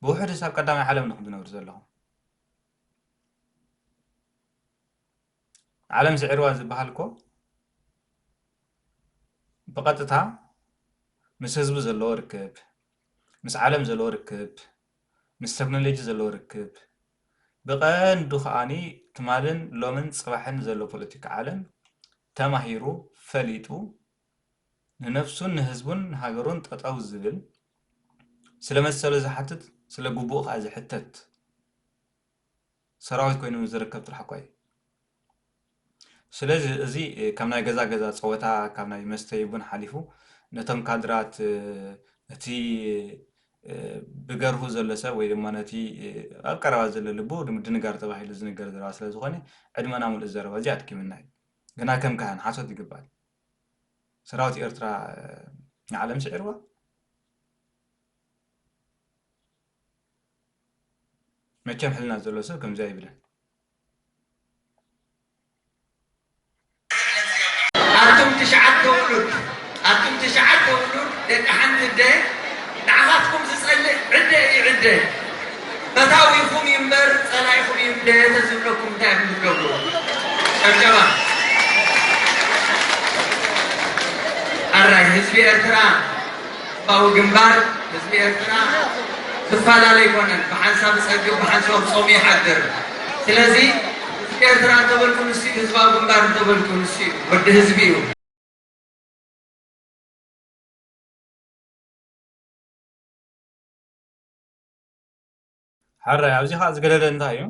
ብውሕድስ ኣብ ቀዳማይ ዓለም ንኹም ትነብሩ ዘለኹም። ዓለም ስዒርዋ ዝበሃል እኮ ብቐጥታ ምስ ህዝቢ ዘለዎ ርክብ፣ ምስ ዓለም ዘለዎ ርክብ፣ ምስ ተክኖሎጂ ዘለዎ ርክብ፣ ብቐንዱ ከኣኒ ትማልን ሎምን ጽባሕን ዘሎ ፖለቲካ ዓለም ተማሂሩ፣ ፈሊጡ፣ ንነፍሱን ንህዝቡን ንሃገሩን ጠጠው ዝብል፣ ስለ መሰሉ ዝሓትት፣ ስለ ግቡኡ ከኣ ዝሕተት ሰራዊት ኮይኑ ዝርከብ ጥራሕ እኳ እዩ። ስለዚ እዚ ካብ ናይ ገዛ ገዛ ፀወታ ካብ ናይ መስተይ ቡን ሓሊፉ ነቶም ካድራት እቲ ብገርሁ ዘሎ ሰብ ወይ ድማ ነቲ ኣብ ቀረባ ዘሎ ልቡ ድንጋር ተባሂሉ ዝንገር ዘረባ ስለ ዝኾነ ዕድመና ሙሉእ ዘረባ እዚ ኣድኪምና እዩ። ግና ከም ካህን ሓሶት ይግባል። ሰራዊት ኤርትራ ንዓለም ስዒርዋ። መቸም ሕልና ዘሎ ሰብ ከምዚ ኣይብልን። ኣቱም ትሽዓተ ውሉድ ኣቱም ትሽዓተ ውሉድ ደቂ ሓንቲ ኣደ ንዓኻትኩም ዝጸልእ ዕደ እዩ ዕደ። ፈታዊኹም እዩ እምበር ጸላኢኹም እዩ እንደ ተዝብለኩም እንታይ ኢኹም ትገብሩ? ጨብጨባ። ኣራይ ህዝቢ ኤርትራ ህዝባዊ ግንባር ህዝቢ ኤርትራ ክፈላለ ኣይኮነን። ብሓንሳብ ይጸግብ ብሓንሳብ ጾም ይሓድር። ስለዚ ህዝቢ ኤርትራ እንተበልኩ ንሱ እዩ፣ ህዝባዊ ግንባር እንተበልኩ ንሱ እዩ። ወዲ ህዝቢ እዩ። ሓራይ ኣብዚ ኸዓ ዝገደደ እንታይ እዩ?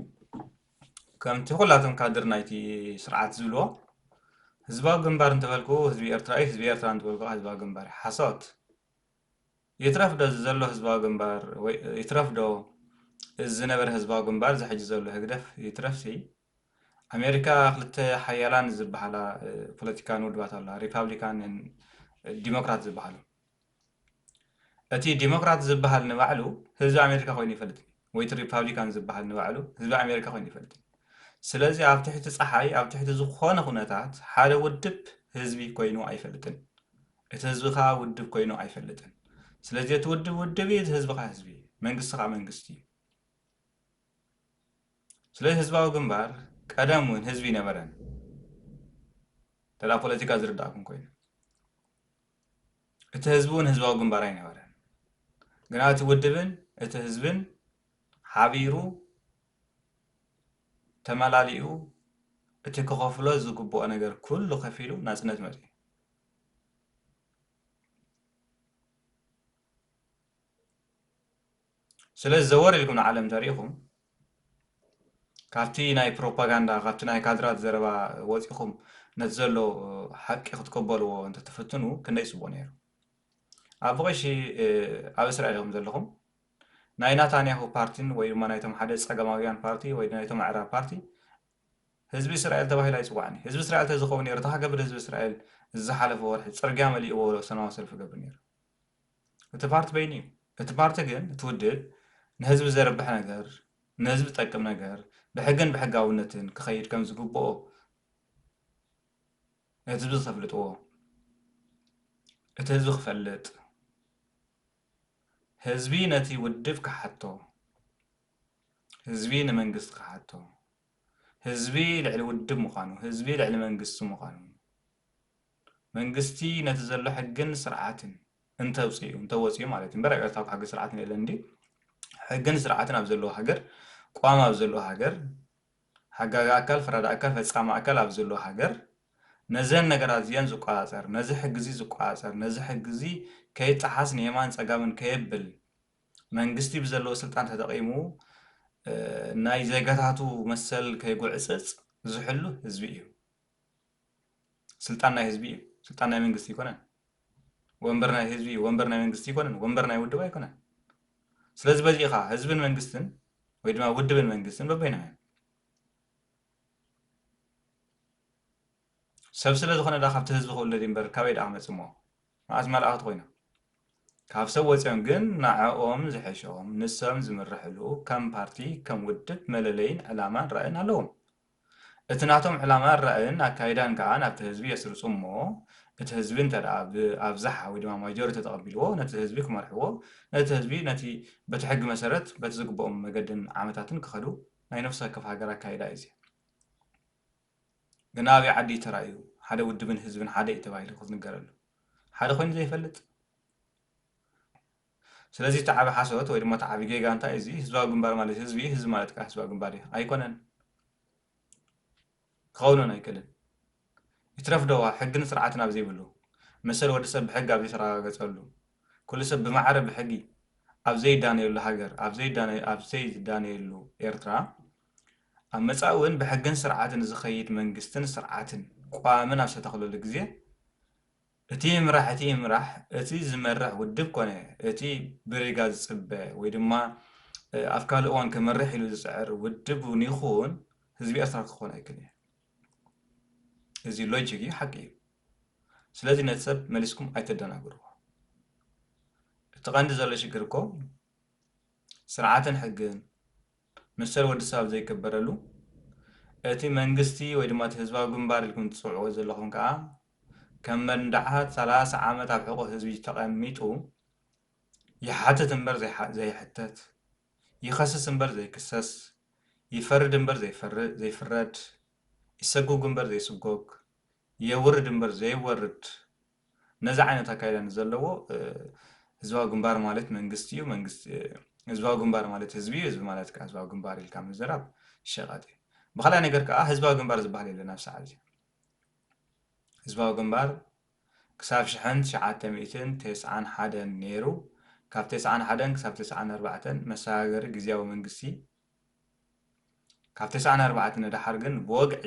ከምቲ ኩላቶም ካድር ናይቲ ስርዓት ዝብልዎ ህዝባዊ ግንባር እንተበልኩ ህዝቢ ኤርትራ እዩ፣ ህዝቢ ኤርትራ እንተበልኩ ህዝባዊ ግንባር እዩ። ሓሶት። ይትረፍ ዶ እዚ ዘሎ ህዝባዊ ግንባር ወይ ይትረፍ ዶ እዚ ዝነበረ ህዝባዊ ግንባር እዚ ሕጂ ዘሎ ህግደፍ ይትረፍሲ ኣሜሪካ ክልተ ሓያላን ዝበሃላ ፖለቲካን ውድባት ኣለዋ፣ ሪፓብሊካን ዲሞክራት ዝበሃሉ። እቲ ዲሞክራት ዝበሃል ንባዕሉ ህዝቢ ኣሜሪካ ኮይኑ ይፈልጥ ወይ እቲ ሪፓብሊካን ዝበሃል ንባዕሉ ህዝቢ ኣሜሪካ ኮይኑ ይፈልጥ። ስለዚ ኣብ ትሕቲ ፀሓይ ኣብ ትሕቲ ዝኾነ ኩነታት ሓደ ውድብ ህዝቢ ኮይኑ ኣይፈልጥን። እቲ ህዝቢ ከዓ ውድብ ኮይኑ ኣይፈልጥን። ስለዚ እቲ ውድብ ውድብ እዩ፣ እቲ ህዝቢ ከዓ ህዝቢ እዩ፣ መንግስቲ ከዓ መንግስቲ እዩ። ስለዚ ህዝባዊ ግንባር ቀደም እውን ህዝቢ ኣይነበረን። ተላ ፖለቲካ ዝርዳእኩም ኮይኑ እቲ ህዝቢ እውን ህዝባዊ ግንባር ኣይነበረን። ግና እቲ ውድብን እቲ ህዝብን ሓቢሩ ተመላሊኡ እቲ ክኸፍሎ ዝግብኦ ነገር ኩሉ ከፊሉ ናፅነት መፅኡ። ስለዚ ዘወር ኢልኩም ንዓለም ተሪኢኹም ካብቲ ናይ ፕሮፓጋንዳ ካብቲ ናይ ካድራት ዘረባ ወፂኹም ነቲ ዘሎ ሓቂ ክትቅበልዎ እንተትፍትኑ ክንደይ ፅቡቕ ነይሩ። ኣብ ብቐሺ ኣብ እስራኤል ኢኹም ዘለኹም ናይ ናታንያሁ ፓርቲን ወይ ድማ ናይቶም ሓደ ፀገማውያን ፓርቲ ወይ ናይቶም ኣዕራብ ፓርቲ ህዝቢ እስራኤል ተባሂሉ ኣይፅዋዕን እዩ። ህዝቢ እስራኤል ተዝኸውን ነይሩ እንታይ ክገብር ህዝቢ እስራኤል ዝሓለፈ ወርሒ ፅርግያ መሊእዎ ሰላማዊ ሰልፊ ገብር ነይሩ። እቲ ፓርቲ በይኑ እዩ። እቲ ፓርቲ ግን እቲ ውድብ ንህዝቢ ዘርብሕ ነገር ንህዝቢ ዝጠቅም ነገር ብሕግን ብሕጋውነትን ክኸይድ ከም ዝግብኦ ነቲ ህዝቢ ክተፍልጥዎ እቲ ህዝቢ ክፈልጥ ህዝቢ ነቲ ውድብ ክሓቶ ህዝቢ ንመንግስቲ ክሓቶ ህዝቢ ልዕሊ ውድብ ምዃኑ ህዝቢ ልዕሊ መንግስቲ ምዃኑ መንግስቲ ነቲ ዘሎ ሕግን ስርዓትን እንተውፅኡ እንተወፅኡ ማለት እዩ እምበር ኣብ ኤርትራ ሕጊ ስርዓትን የለን እንዲ ሕግን ስርዓትን ኣብ ዘለዎ ሃገር ቋም ኣብ ዘለዎ ሃገር ሓጋጊ ኣካል ፈራዲ ኣካል ፈፃሚ ኣካል ኣብ ዘለዎ ሃገር ነዘን ነገራት እዚአን ዝቆፃፀር ነዚ ሕጊ እዚ ዝቆፃፀር ነዚ ሕጊ እዚ ከይጠሓስ ንየማን ፀጋምን ከየብል መንግስቲ ብዘለዎ ስልጣን ተጠቒሙ ናይ ዜጋታቱ መሰል ከይጉዕፅፅ ዝሕሉ ህዝቢ እዩ። ስልጣን ናይ ህዝቢ እዩ። ስልጣን ናይ መንግስቲ ኣይኮነን። ወንበር ናይ ህዝቢ እዩ። ወንበር ናይ መንግስቲ ኣይኮነን። ወንበር ናይ ውድብ ኣይኮነን። ስለዚ በዚ ኢኻ ህዝብን መንግስትን ወይ ድማ ውድብን መንግስትን በበይኖም እዮም። ሰብ ስለ ዝኾነ ዳ ካብቲ ህዝቢ ክውለድ እምበር ካበይ ዳ ክመፅእ እሞ መዓስ መላእኽቲ ኮይኖም ካብ ሰብ ወፂኦም ግን ንዐኦም ዝሐሸኦም ንሶም ዝምርሕሉ ከም ፓርቲ ከም ውድብ መለለይን ዕላማን ራእን ኣለዎም። እቲ ናቶም ዕላማን ራእን ኣካይዳን ከዓ ናብቲ ህዝቢ የስርፁ እሞ እቲ ህዝቢ እንተ ደኣ ብኣብዛሓ ወይ ድማ ማጆሪቲ ተቐቢልዎ ነቲ ህዝቢ ክመርሕዎ ነቲ ህዝቢ ነቲ በቲ ሕጊ መሰረት በቲ ዝግብኦም መገድን ዓመታትን ክኸዱ ናይ ነፍሲ ወከፍ ሃገር ኣካይዳ እዩ እዚ። ግን ኣበይ ዓዲ እዩ ተራእዩ ሓደ ውድብን ህዝብን ሓደ እዩ ተባሂሉ ክትንገረሉ ሓደ ኮይኑ ዘይፈልጥ ስለዚ እቲ ዓቢ ሓሶት ወይ ድማ እቲ ዓቢ ጌጋ እንታይ እዚ ህዝባዊ ግንባር ማለት ህዝቢ ህዝቢ ማለት ከዓ ህዝባዊ ግንባር እዩ ኣይኮነን ክኸውንን ኣይክእልን ይትረፍ ዶ ሕግን ስርዓትን ኣብ ዘይብሉ መሰል ወዲ ሰብ ብሕጊ ኣብ ዘይተረጋገፀሉ ኩሉ ሰብ ብማዕረ ብሕጊ ኣብ ዘይዳነየሉ ሃገር ኣብ ዘይዳነ ኣብ ዘይዳነየሉ ኤርትራ ኣብ መጻኢ እውን ብሕግን ስርዓትን ዝኸይድ መንግስትን ስርዓትን ቋምን ኣብ ዝተተኽለሉ ግዜ እቲ ይምራሕ እቲ ይምራሕ እቲ ዝመርሕ ውድብ ኮነ እቲ ብሪጋ ዝጽበ ወይ ድማ ኣብ ካልእ እዋን ክመርሕ ኢሉ ዝጽዕር ውድብ እውን ይኹን ህዝቢ ኤርትራ ክኾን ኣይክእልን እዩ። እዚ ሎጂክ እዩ፣ ሓቂ እዩ። ስለዚ ነቲ ሰብ መሊስኩም ኣይተደናግርዎ። እቲ ቀንዲ ዘሎ ሽግር እኮ ስርዓትን ሕግን መሰል ወዲ ሰብ ኣብ ዘይከበረሉ፣ እቲ መንግስቲ ወይ ድማ እቲ ህዝባዊ ግንባር ኢልኩም ትፅውዕዎ ዘለኹም ከዓ ከም መንዳዓት ሰላሳ ዓመት ኣብ ሕቖ ህዝቢ ተቐሚጡ ይሓትት እምበር ዘይሓ- ዘይሕተት፣ ይኸስስ እምበር ዘይክሰስ፣ ይፈርድ እምበር ዘይፈር- ዘይፍረድ፣ ይሰጉግ እምበር ዘይስጎግ፣ የውርድ እምበር ዘይወርድ፣ ነዚ ዓይነት ኣካይዳ ንዘለዎ ህዝባዊ ግንባር ማለት መንግስቲ እዩ። መንግስቲ ህዝባዊ ግንባር ማለት ህዝቢ እዩ። ህዝቢ ማለት ከዓ ህዝባዊ ግንባር ኢልካ ምዝራብ ሸቐጥ እዩ። ብኻልኣይ ነገር ከዓ ህዝባዊ ግንባር ዝበሃል የለን ኣብ ሰዓት እዚ። ህዝባዊ ግንባር ክሳብ ሽሕን ትሽዓተ ሚእትን ተስዓን ሓደን ነይሩ። ካብ ተስዓን ሓደን ክሳብ ተስዓን ኣርባዕተን መሰጋገሪ ግዝያዊ መንግስቲ፣ ካብ ተስዓን ኣርባዕተን ንደሓር ግን ብወግዒ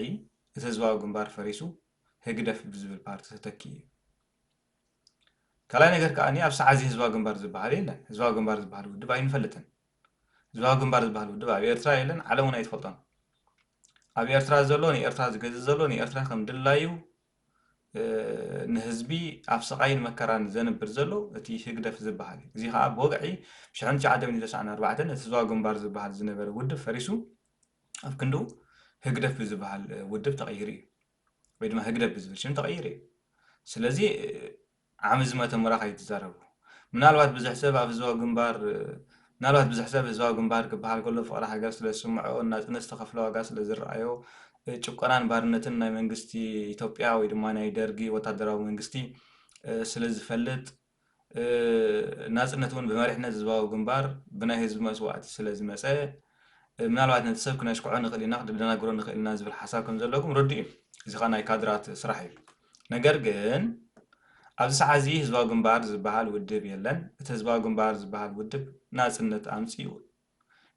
እቲ ህዝባዊ ግንባር ፈሪሱ ህግደፍ ብዝብል ፓርቲ ተተኪኡ እዩ። ካልኣይ ነገር ከዓ ኣብ ሰዓት እዚ ህዝባዊ ግንባር ዝበሃል የለን። ህዝባዊ ግንባር ዝበሃል ውድብ ኣይንፈልጥን። ህዝባዊ ግንባር ዝበሃል ውድብ ኣብ ኤርትራ የለን፣ ዓለም እውን ኣይትፈልጦን። ኣብ ኤርትራ ዘሎ፣ ንኤርትራ ዝገዝእ ዘሎ፣ ንኤርትራ ከም ድላዩ ንህዝቢ ኣብ ስቓይን መከራን ዘንብር ዘሎ እቲ ህግደፍ ዝበሃል እዩ። እዚ ከዓ ብወግዒ ሽሕን ትሽዓተ ሚእትን ተስዓን ኣርባዕተን እቲ ህዝባዊ ግንባር ዝበሃል ዝነበረ ውድብ ፈሪሱ ኣብ ክንድኡ ህግደፍ ብዝበሃል ውድብ ተቐይሩ እዩ። ወይ ድማ ህግደፍ ብዝብል ሽም ተቐይሩ እዩ። ስለዚ ዓሚ ዝመተ ምራኽ ኣይትዛረቡ። ምናልባት ብዙሕ ሰብ ኣብ ህዝባዊ ግንባር ምናልባት ብዙሕ ሰብ ህዝባዊ ግንባር ክበሃል ከሎ ፍቕሪ ሃገር ስለ ዝስምዖ፣ ናጽነት ዝተኸፍለ ዋጋ ስለ ዝረኣዮ፣ ጭቆናን ባርነትን ናይ መንግስቲ ኢትዮጵያ ወይ ድማ ናይ ደርጊ ወታደራዊ መንግስቲ ስለ ዝፈልጥ፣ ናጽነት እውን ብመሪሕነት ህዝባዊ ግንባር ብናይ ህዝቢ መስዋእቲ ስለ ዝመጸ፣ ምናልባት ነቲ ሰብ ክነሽክዖ ንኽእል ኢና፣ ክደናግሮ ንኽእል ኢና ዝብል ሓሳብ ከም ዘለኩም ርዱእ እዩ። እዚ ኸኣ ናይ ካድራት ስራሕ እዩ። ነገር ግን ኣብዚ ሰዓት እዚ ህዝባዊ ግንባር ዝበሃል ውድብ የለን። እቲ ህዝባዊ ግንባር ዝበሃል ውድብ ናጽነት ኣምጺኡ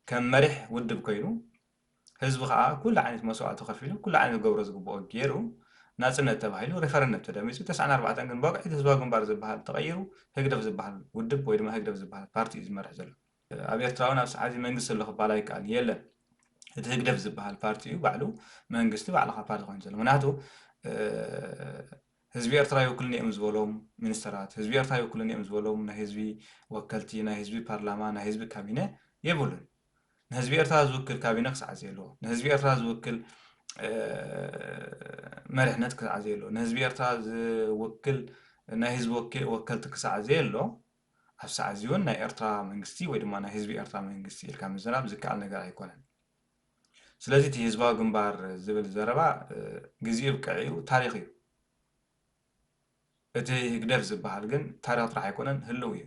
ከም መሪሕ ውድብ ኮይኑ፣ ህዝቢ ኸኣ ኩሉ ዓይነት መስዋእቲ ከፊሉ፣ ኩሉ ዓይነት ክገብሮ ዝግብኦ ገይሩ፣ ናጽነት ተባሂሉ ሬፈረንደም ተደሚጹ። ተስዓን ኣርባዕተን ግን ብወግዒ እቲ ህዝባዊ ግንባር ዝበሃል ተቐይሩ፣ ህግደፍ ዝበሃል ውድብ ወይ ድማ ህግደፍ ዝበሃል ፓርቲ እዩ ዝመርሕ ዘሎ። ኣብ ኤርትራ እውን ኣብ ሰዓት እዚ መንግስቲ ኣሎ ክበሃል ኣይከኣልን፣ የለን። እቲ ህግደፍ ዝበሃል ፓርቲ እዩ ባዕሉ መንግስቲ፣ ባዕልኻ ፓርቲ ኮይኑ ዘሎ። ምክንያቱ ህዝቢ ኤርትራ ይውክልኒ እዮም ዝበሎም ሚኒስተራት፣ ህዝቢ ኤርትራ ይውክልኒ እዮም ዝበሎም ናይ ህዝቢ ወከልቲ፣ ናይ ህዝቢ ፓርላማ፣ ናይ ህዝቢ ካቢነ የብሉን። ንህዝቢ ኤርትራ ዝውክል ካቢነ ክሳዕ ዘየሎ፣ ንህዝቢ ኤርትራ ዝውክል መሪሕነት ክሳዕ ዘየሎ፣ ንህዝቢ ኤርትራ ዝውክል ናይ ህዝቢ ወኪ- ወከልቲ ክሳዕ ዘየሎ፣ ኣብ ሰዓት እዚ እውን ናይ ኤርትራ መንግስቲ ወይ ድማ ናይ ህዝቢ ኤርትራ መንግስቲ ኢልካ ምዝራብ ዝከኣል ነገር ኣይኮነን። ስለዚ እቲ ህዝባዊ ግንባር ዝብል ዘረባ ግዜኡ ይብቅዕ እዩ፣ ታሪኽ እዩ። እቲ ህግደፍ ዝበሃል ግን ታሪኽ ጥራሕ ኣይኮነን፣ ህልው እዩ።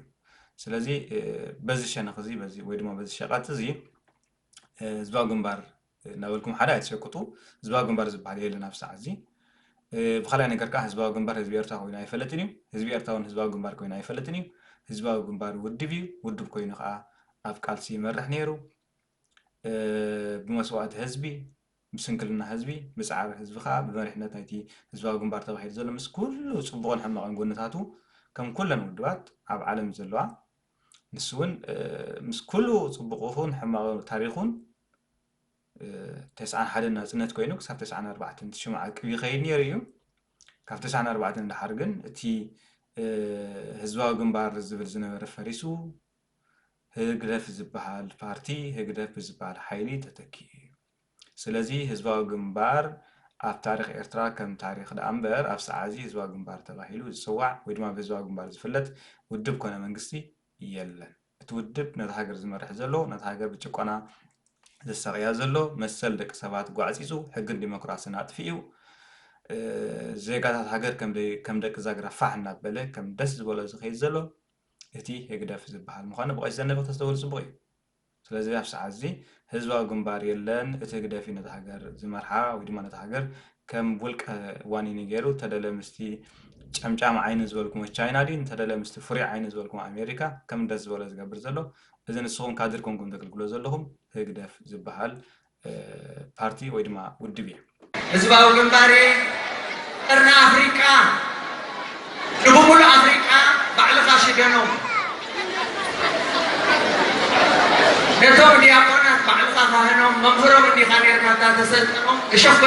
ስለዚ በዚ ሸነኽ እዚ በዚ ወይ ድማ በዚ ሸቐጥ እዚ ህዝባዊ ግንባር እናበልኩም ሓደ ኣይትሸቅጡ። ህዝባዊ ግንባር ዝበሃል የለን ኣብ ሰዓት እዚ። ብኻልኣይ ነገር ከዓ ህዝባዊ ግንባር ህዝቢ ኤርትራ ኮይኑ ኣይፈልጥን እዩ። ህዝቢ ኤርትራ እውን ህዝባዊ ግንባር ኮይኑ ኣይፈልጥን እዩ። ህዝባዊ ግንባር ውድብ እዩ። ውድብ ኮይኑ ከዓ ኣብ ቃልሲ ይመርሕ ነይሩ። ብመስዋእቲ ህዝቢ፣ ብስንክልና ህዝቢ፣ ብፃዕሪ ህዝቢ ከዓ ብመሪሕነት ናይቲ ህዝባዊ ግንባር ተባሂሉ ዘሎ ምስ ኩሉ ፅቡቕን ሕማቕን ጎንታቱ ከም ኩለን ውድባት ኣብ ዓለም ዘለዋ ንሱ እውን ምስ ኩሉ ፅቡቕ ይኹን ሕማቕ ታሪኹን ተስዓን ሓደን ናፅነት ኮይኑ ክሳብ ተስዓን ኣርባዕተን ሽምዓ ዕቅብ ይኸይድ ነይሩ እዩ። ካብ ተስዓን ኣርባዕተን ንደሓር ግን እቲ ህዝባዊ ግንባር ዝብል ዝነበረ ፈሪሱ ህግደፍ ዝበሃል ፓርቲ ህግደፍ ብዝበሃል ሓይሊ ተተኪኡ እዩ። ስለዚ ህዝባዊ ግንባር ኣብ ታሪኽ ኤርትራ ከም ታሪኽ ደኣ እምበር ኣብ ሰዓዚ ህዝባዊ ግንባር ተባሂሉ ዝጽዋዕ ወይ ድማ ብህዝባዊ ግንባር ዝፍለጥ ውድብ ኮነ መንግስቲ የለን። እቲ ውድብ ነታ ሃገር ዝመርሕ ዘሎ ነታ ሃገር ብጭቆና ዘሳቕያ ዘሎ መሰል ደቂ ሰባት ጓዕጺጹ ሕግን ዲሞክራስን ኣጥፊኡ ዜጋታት ሃገር ከም ደቂ ዛግራ ፋሕ እናበለ ከም ደስ ዝበሎ ዝኸይድ ዘሎ እቲ ህግደፍ ዝበሃል ምዃኑ ብቐይስ ዘነበ ክተስተውዕሉ ጽቡቕ እዩ። ስለዚ ኣብ ሰዓት እዚ ህዝባዊ ግንባር የለን፣ እቲ ህግደፍ እዩ ነታ ሃገር ዝመርሓ ወይ ድማ ነታ ሃገር ከም ውልቀ ዋኒኒ ገይሩ ተደለ ምስቲ ጨምጫም ዓይኒ ዝበልኩሞ ቻይና ድዩ እንተደለ ምስቲ ፍሩይ ዓይኒ ዝበልኩሞ ኣሜሪካ ከም ደስ ዝበሎ ዝገብር ዘሎ እዚ ንስኹም ካድር ኮንኩም ተገልግሎ ዘለኹም ህግደፍ ዝበሃል ፓርቲ ወይ ድማ ውድብ እዩ። ህዝባዊ ግንባር ቀርኒ ኣፍሪቃ ንብሙሉ ኣፍሪቃ ባዕልኻ ሽደኖም ነቶም ዲያቆናት ባዕልኻ ካህኖም መምህሮም እንዲኻ ነርካ እታ ተሰልጠኖም እሾኽ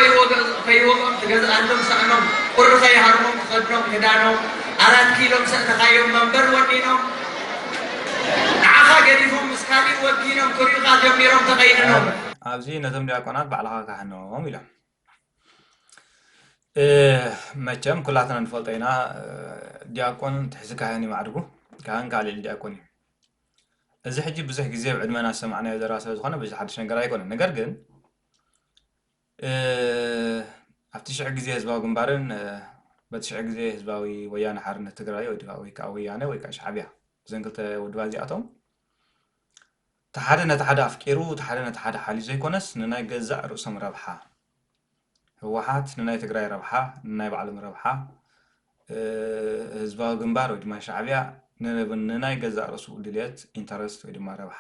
ከይወግኦም ትገዝኣሎም ሰእኖም ቁሪ ከይሃርሞም ትኸድኖም ክዳኖም ኣራት ኪሎ ምሰእተኻዮም መንበር ወኒኖም ንዓኻ ገዲፎም ምስ ካሊእ ወጊኖም ክሪኡኻ ጀሚሮም ተቐይንኖም። ኣብዚ ነቶም ዲያቆናት ባዕልኻ ካህኖም ኢሎም። እ፣ መቸም ኩላትና ንፈልጦ ኢና፣ እ፣ ዲያቆን ትሕዚ ካህን እዩ ማዕርጉ። ካህን ካልእ ኢሉ ዲያቆን እዩ። እዚ ሕጂ ብዙሕ ግዜ ኣብ ዕድመና ዝሰማዕናዮ ዘረባ ስለ ዝኾነ ብዙሕ ሓድሽ ነገር ኣይኮነን። ነገር ግን፣ እ፣ ኣብቲ ሽዑ ግዜ ህዝባዊ ግንባርን፣ እ፣ በቲ ሽዑ ግዜ ህዝባዊ ወያነ ሓርነት ትግራይ ወይ ድማ፣ ወይ ከዓ ወያነ ወይ ከዓ ሻዕብያ፣ እዘን ክልተ ውድባት እዚኣቶም፣ እቲ ሓደ ነቲ ሓደ ኣፍቂሩ፣ እቲ ሓደ ነቲ ሓደ ሓልዩ ዘይኮነስ፣ ንናይ ገዛእ ርእሶም ረብሓ፣ ህወሓት ንናይ ትግራይ ረብሓ፣ ንናይ ባዕሎም ረብሓ፣ እ፣ ህዝባዊ ግንባር ወይ ድማ ሻዕብያ ን-፣ ንናይ ገዛእ ርእሱ ድልየት፣ ኢንተረስት ወይ ድማ ረብሓ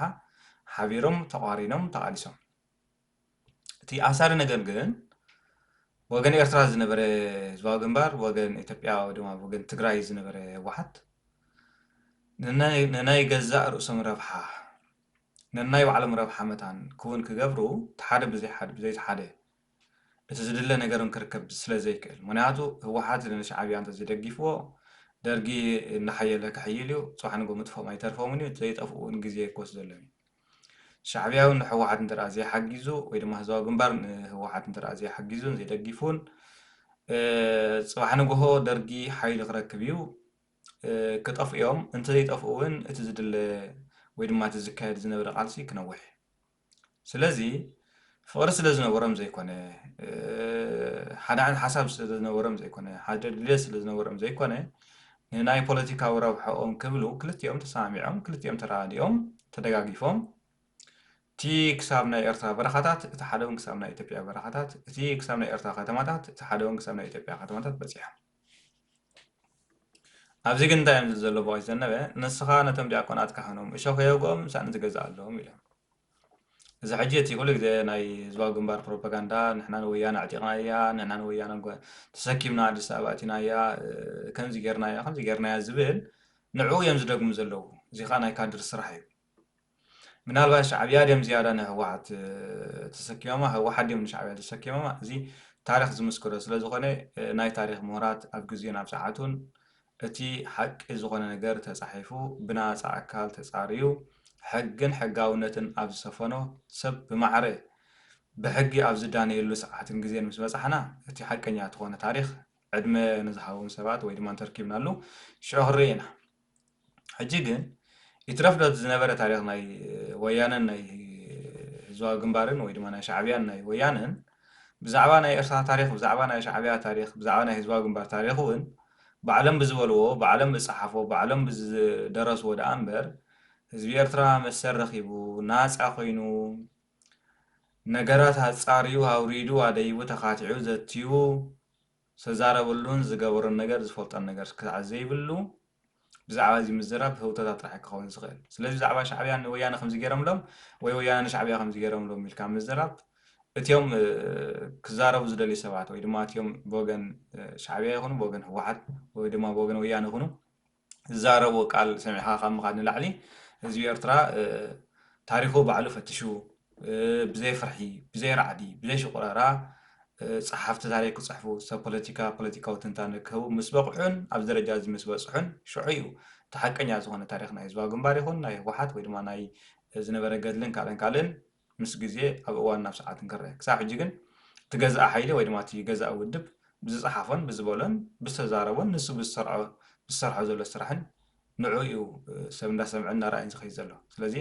ሓቢሮም፣ ተቋሪኖም፣ ተቓሊሶም። እቲ ኣሳሪ ነገር ግን፣ ወገን ኤርትራ ዝነበረ ህዝባዊ ግንባር፣ ወገን ኢትዮጵያ ወይ ድማ ወገን ትግራይ ዝነበረ ህወሓት፣ ንናይ፣ ንናይ ገዛእ ርእሶም ረብሓ፣ ንናይ ባዕሎም ረብሓ መታን ክውን ክገብሩ፣ እቲ ሓደ ብዘይ ሓደ፣ ብዘይ እቲ ሓደ፣ እቲ ዝድለ ነገርን ክርከብ ስለ ዘይክእል። ምኽንያቱ፣ ህወሓት ንሻዕብያ እንተዘይደጊፍዎ፣ ደርጊ እናሓየለ ክሕይል እዩ፣ ጽባሕ ንግሆ ምጥፍኦም ኣይተርፎምን እዩ፣ ዘይጠፍኡ እውን ግዜ ክወስደሎም እዩ። ሻዕብያ እውን ንህወሓት እንተ ደኣ ዘይሓጊዙ፣ ወይ ድማ ህዝባዊ ግንባር ንህወሓት እንተ ደኣ ዘይሓጊዙን ዘይደጊፉን፣ እ፣ ጽባሕ ንግሆ ደርጊ ሓይሊ ክረክብ እዩ፣ እ፣ ክጠፍኡ እዮም። እንተዘይጠፍኡ እውን እቲ ዝድለ ወይ ድማ እቲ ዝካየድ ዝነበረ ቃልሲ ክነውሕ እዩ። ስለዚ ፍቕሪ ስለ ዝነበሮም ዘይኮነ፣ እ፣ ሓደ ዓይነት ሓሳብ ስለ ዝነበሮም ዘይኮነ፣ ሓደ ድልየት ስለ ዝነበሮም ዘይኮነ፣ ንናይ ፖለቲካዊ ረብሓኦም ክብሉ ክልቲኦም ተሰማሚዖም፣ ክልቲኦም ተረዳዲኦም፣ ተደጋጊፎም፣ እቲ ክሳብ ናይ ኤርትራ በረኻታት፣ እቲ ሓደ እውን ክሳብ ናይ ኢትዮጵያ በረኻታት፣ እቲ ክሳብ ናይ ኤርትራ ከተማታት፣ እቲ ሓደ እውን ክሳብ ናይ ኢትዮጵያ ከተማታት በጺሖም። ኣብዚ ግን እንታይ እዮም ዝብሉ ዘለዉ ብቐይ ዘነበ? ንስኻ ነቶም ዲያቆናት ካህኖም እሾኽ ከየውግኦም ሳእኒ ትገዝኣሎም ኢሎም። እዚ ሕጂ እቲ ኩሉ ግዜ ናይ ህዝባዊ ግንባር ፕሮፓጋንዳ፣ ንሕና ንወያነ ኣዕጢቕናያ፣ ንሕና ንወያነ ጎ-፣ ተሰኪምና ኣዲስ ኣበባ ኣእቲናያ፣ እ፣ ከምዚ ጌርናያ፣ ከምዚ ጌርናያ ዝብል ንዕኡ እዮም ዝደግሙ ዘለዉ። እዚ ኸኣ ናይ ካድር ስራሕ እዩ። ምናልባት ሻዕብያ ድዮም ዝያዳ ንህወሓት፣ እ፣ ተሰኪሞማ፣ ህወሓት ድዮም ንሻዕብያ ተሰኪሞማ? እዚ ታሪኽ ዝምስክሮ ስለ ዝኾነ፣ እ፣ ናይ ታሪኽ ምሁራት ኣብ ግዜኡን ኣብ ሰዓቱን እቲ ሓቂ ዝኾነ ነገር ተጻሒፉ፣ ብናጻ ኣካል ተጻርዩ፣ ሕግን ሕጋውነትን ኣብ ዝሰፈኖ፣ ሰብ ብማዕረ ብሕጊ ኣብ ዝዳነየሉ ሰዓትን ግዜን ምስ በጻሕና፣ እቲ ሓቀኛ ዝኾነ ታሪኽ ዕድመ ንዝሃቦም ሰባት ወይ ድማ እንተርኪብናሉ፣ ሽዑ ክንርኢ ኢና። ሕጂ ግን ይትረፍ ዶ እቲ ዝነበረ ታሪኽ ናይ ወያነን ናይ ህዝባዊ ግንባርን ወይ ድማ ናይ ሻዕብያን ናይ ወያነን፣ ብዛዕባ ናይ ኤርትራ ታሪኽ፣ ብዛዕባ ናይ ሻዕብያ ታሪኽ፣ ብዛዕባ ናይ ህዝባዊ ግንባር ታሪኽ እውን ባዕሎም ብዝበልዎ፣ ባዕሎም ብዝጸሓፎ፣ ባዕሎም ብዝደረስዎ ደኣ እምበር፣ ህዝቢ ኤርትራ መሰል ረኺቡ፣ ናጻ ኮይኑ፣ ነገራት ኣጻርዩ፣ ኣውሪዱ፣ ኣደይቡ፣ ተኻቲዑ፣ ዘትዩ፣ ዝተዛረበሉን ዝገበሮን ነገር፣ ዝፈልጦን ነገር ክሳዕ ዘይብሉ፣ ብዛዕባ እዚ ምዝራብ ህውተታ ጥራሕ ክኸውን ዝኽእል። ስለዚ ብዛዕባ ሻዕብያ ንወያነ ከምዚ ገይሮምሎም ወይ ወያነ ንሻዕብያ ከምዚ ገይሮምሎም ኢልካ ምዝራብ፣ እቲኦም፣ እ፣ ክዛረቡ ዝደልዩ ሰባት ወይ ድማ እቲኦም ብወገን፣ እ፣ ሻዕብያ ይኹኑ ብወገን ህወሓት ወይ ድማ ብወገን ወያነ ይኹኑ ዝዛረብዎ ቃል ሰሚዕካ ካብ ምኻድ ንላዕሊ ህዝቢ ኤርትራ፣ እ፣ ታሪኹ ባዕሉ ፈቲሹ፣ እ፣ ብዘይ ፍርሒ፣ ብዘይ ራዕዲ፣ ብዘይ ሽቑረራ፣ እ፣ ጸሓፍቲ ታሪኽ ክጽሕፉ፣ ሰብ ፖለቲካ ፖለቲካዊ ትንታነ ክህቡ ምስ በቕዑን ኣብዚ ደረጃ እዚ ምስ በጽሑን ሽዑ እዩ እቲ ሓቀኛ ዝኾነ ታሪኽ ናይ ህዝባዊ ግንባር ይኹን ናይ ህወሓት ወይ ድማ ናይ ዝነበረ ገድልን ካልእን ካልእን ምስ ግዜ ኣብ እዋን ናብ ሰዓትን ክረአ። ክሳብ ሕጂ ግን እቲ ገዛኢ ሓይሊ ወይ ድማ እቲ ገዛኢ ውድብ ብዝጸሓፎን ብዝበሎን ብዝተዛረቦን ንሱ ብዝሰርዖ፣ ብዝሰርሖ ዘሎ ስራሕን ንዕኡ እዩ፣ እ፣ ሰብ እንዳሰምዐን እንዳረኣየን ዝኸይድ ዘሎ። ስለዚ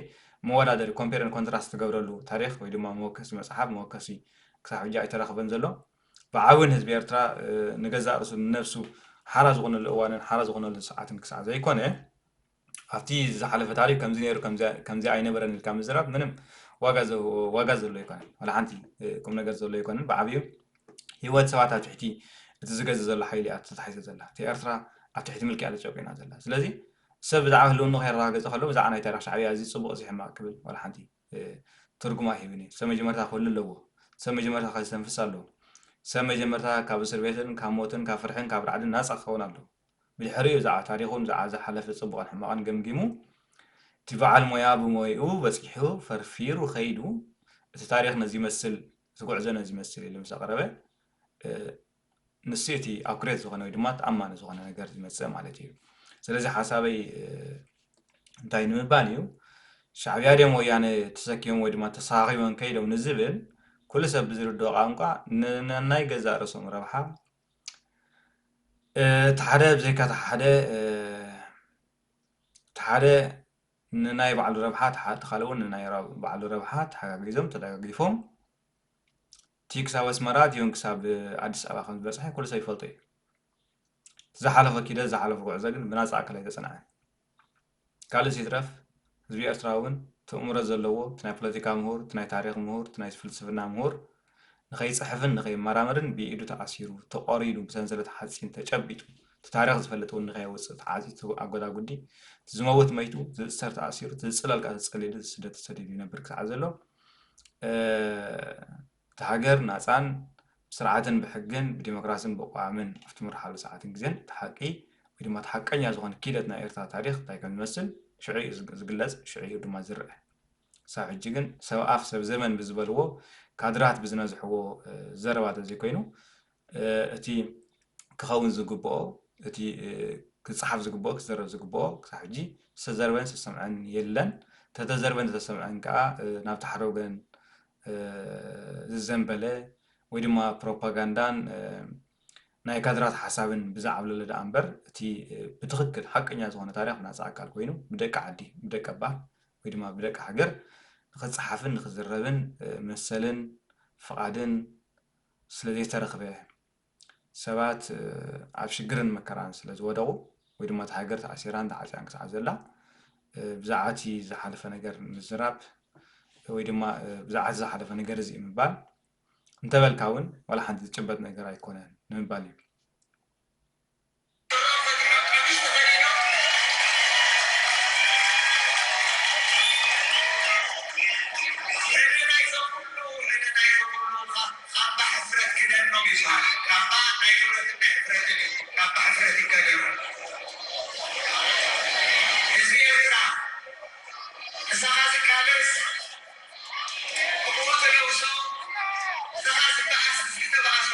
መወዳደሪ፣ ኮምፔርን ኮንትራስት ትገብረሉ ታሪኽ ወይ ድማ መወከሲ መጽሓፍ፣ መወከሲ ክሳብ ሕጂ ኣይተረኽበን ዘሎ። ብዓብን ህዝቢ ኤርትራ፣ እ፣ ንገዛእ ርእሱ ንነብሱ ሓራ ዝኾነሉ እዋንን ሓራ ዝኾነሉ ሰዓትን ክሳዕ ዘይኮነ፣ ኣብቲ ዝሓለፈ ታሪኽ ከምዚ ነይሩ፣ ከምዚ፣ ከምዚ ኣይነበረን ኢልካ ምዝራብ ምንም ዋጋ ዘ-፣ ዋጋ ዘሎ ኣይኮነን። ዋላ ሓንቲ፣ እ፣ ቁም ነገር ዘሎ ኣይኮነን። ብዓብዩ ህይወት ሰባት ኣብ ትሕቲ እቲ ዝገዝእ ዘሎ ሓይሊ እያ ተታሒዛ ዘላ። እቲ ኤርትራ ኣብ ትሕቲ ምልኪ እያ ተጨቂና ዘላ። ስለዚ ሰብ ብዛዕባ ህልውንኡ ከየረጋገጸ ከሎ፣ ብዛዕባ ናይ ታሪኽ ሻዕብያ እዚ ጽቡቕ እዚ ሕማቕ ክብል ዋላ ሓንቲ፣ እ፣ ትርጉም ኣይህብን እዩ። ሰብ መጀመርታ ክህሉ ኣለዎ። ሰብ መጀመርታ ከስተንፍስ ኣለዎ። ሰብ መጀመርታ ካብ እስር ቤትን ካብ ሞትን ካብ ፍርሕን ካብ ራዕድን ናጻ ክኸውን ኣለዎ። ብድሕሪኡ ብዛዕባ ታሪኹን ብዛዕባ ዝሓለፈ ጽቡቕን ሕማቕን ገምጊሙ፣ እቲ በዓል ሞያ ብሞይኡ በጺሑ ፈርፊሩ ከይዱ፣ እቲ ታሪኽ ነዚ ይመስል፣ እቲ ጉዕዞ ነዚ ይመስል ኢሉ ምስ ኣቕረበ፣ እ፣ ንሱ እቲ ኣኩሬት ዝኾነ ወይ ድማ ተኣማኒ ዝኾነ ነገር ዝመጽእ ማለት እዩ። ስለዚ ሓሳበይ፣ እ፣ እንታይ ንምባል እዩ፣ ሻዕብያ ድዮም ወያነ ተሰኪሞም ወይ ድማ ተሰኻኺቦም ከይዶም ንዝብል፣ ኩሉ ሰብ ብዝርድኦ ቋንቋ፣ ን-፣ ንናይ ገዛእ ርእሶም ረብሓ፣ እ፣ እቲ ሓደ ብዘይካ እቲ ሓደ፣ እ፣ እቲ ሓደ ንናይ ባዕሉ ረብሓ፣ እቲ ካ-፣ እቲ ካልእ እውን ንናይ ረ-፣ ባዕሉ ረብሓ ተሓጋጊዞም፣ ተደጋጊፎም፣ እቲ ክሳብ ኣስመራ፣ እቲ እውን ክሳብ ኣዲስ ኣበባ ከም ዝበጽሐ ኩሉ ሰብ ይፈልጦ እዩ። እቲ ዝሓለፈ ኪደት፣ ዝሓለፈ ጉዕዞ ግን ብናጻ ኣካል ኣይተጸንዐን። ካልእ ይትረፍ፣ ህዝቢ ኤርትራ እውን እቲ እምሮ ዘለዎ፣ እቲ ናይ ፖለቲካ ምሁር፣ እቲ ናይ ታሪኽ ምሁር፣ እቲ ናይ ፍልስፍና ምሁር፣ ንኸይጽሕፍን ንኸይመራመርን ብኢዱ ተኣሲሩ፣ ተቖሪዱ፣ ብሰንሰለት ሓጺን ተጨቢጡ፣ እቲ ታሪኽ ዝፈልጥ እውን ንኸየውጽእ ተዓጺዩ፣ ኣጎዳጉዲ፣ እቲ ዝመውት መይቱ፣ ዝእሰር ተኣሲሩ፣ እቲ ዝጽለል ከኣ ተጸሊሉ፣ ዝስደድ ተሰዲዱ ይነብር ክሳዕ ዘሎ፣ እ፣ እቲ ሃገር ናጻን ብስርዓትን ብሕግን ብዲሞክራስን ብቕዋምን ኣብ ትምርሓሉ ሰዓትን ግዜን እቲ ሓቂ ወይ ድማ እቲ ሓቀኛ ዝኾነ ኪደት ናይ ኤርትራ ታሪኽ እንታይ ከም ዝመስል ሽዑ እዩ ዝግ-፣ ዝግለጽ፣ ሽዑ እዩ ድማ ዝረአ። ክሳብ ሕጂ ግን ሰብ ኣፍ ሰብ ዘመን ብዝበልዎ ካድራት ብዝነዝሕዎ፣ እ፣ ዘረባ ተዘይኮይኑ፣ እ፣ እቲ ክኸውን ዝግብኦ፣ እቲ፣ እ፣ ክጸሓፍ ዝግብኦ፣ ክዝረብ ዝግብኦ ክሳብ ሕጂ ዝተዘርበን ዝተሰምዐን የለን። ተተዘርበን ዝተሰምዐን ከኣ፣ እ፣ ናብ ታሕቲ ወገን፣ እ፣ ዝዘንበለ ወይ ድማ ፕሮፓጋንዳን፣ እ፣ ናይ ካድራት ሓሳብን ብዝዓብለለ ደኣ እምበር፣ እቲ፣ እ፣ ብትኽክል ሓቀኛ ዝኾነ ታሪኽ ናጻ ኣካል ኮይኑ ብደቂ ዓዲ፣ ብደቂ ኣባ ወይ ድማ ብደቂ ሃገር ንኽጸሓፍን ንኽዝረብን፣ እ፣ መሰልን ፍቓድን ስለ ዘይተረኽበ፣ ሰባት፣ እ፣ ኣብ ሽግርን መከራን ስለ ዝወደቑ ወይ ድማ እታ ሃገር ተኣሲራን ተዓጽያን ክሳዕ ዘላ፣ እ፣ ብዛዕባ እቲ ዝሓለፈ ነገር ምዝራብ ወይ ድማ፣ እ፣ ብዛዕባ እቲ ዝሓለፈ ነገር እዚ ምባል እንተበልካ እውን ዋላ ሓንቲ ዝጭበጥ ነገር ኣይኮነን ንምባል እዩ። ካባ ናይ ክብረትን ናይ ሕፍረትን እዩ። ካባ ሕፍረት ይከደኖ። ህዝቢ ኤርትራ፣ ንስኻ ዝቃለስ፣ ብቑወት ተለውሶ፣ ንስኻ ዝበኣስ፣ ህዝቢ ተባእሶ።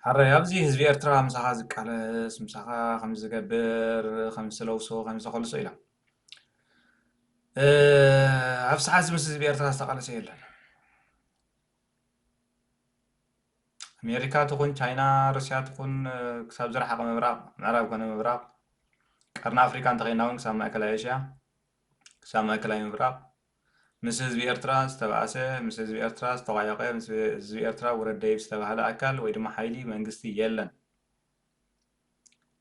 ሓራይ፣ ኣብዚ ህዝቢ ኤርትራ ምሳኻ ዝቃለስ፣ ምሳኻ ከም ዝገብር፣ ከም ዝለውሶ፣ ከም ዝኸልሶ ኢሎም። እ፣ ኣብ ሰዓት ምስ ህዝቢ ኤርትራ ዝተቓለሰ የለን። ኣሜሪካ ትኹን ቻይና፣ ሩስያ ትኹን፣ እ፣ ክሳብ ዝረሓቐ ምብራቕ፣ ምዕራብ ኮነ ምብራቕ፣ ቀርኒ ኣፍሪካ እንተኸይና እውን ክሳብ ማእከላይ ኤሽያ፣ ክሳብ ማእከላይ ምብራቕ፣ ምስ ህዝቢ ኤርትራ ዝተባእሰ፣ ምስ ህዝቢ ኤርትራ ዝተቋየቐ፣ ምስ ህዝቢ ኤርትራ ውረድ ደይብ ዝተባህለ ኣካል ወይ ድማ ሓይሊ መንግስቲ የለን።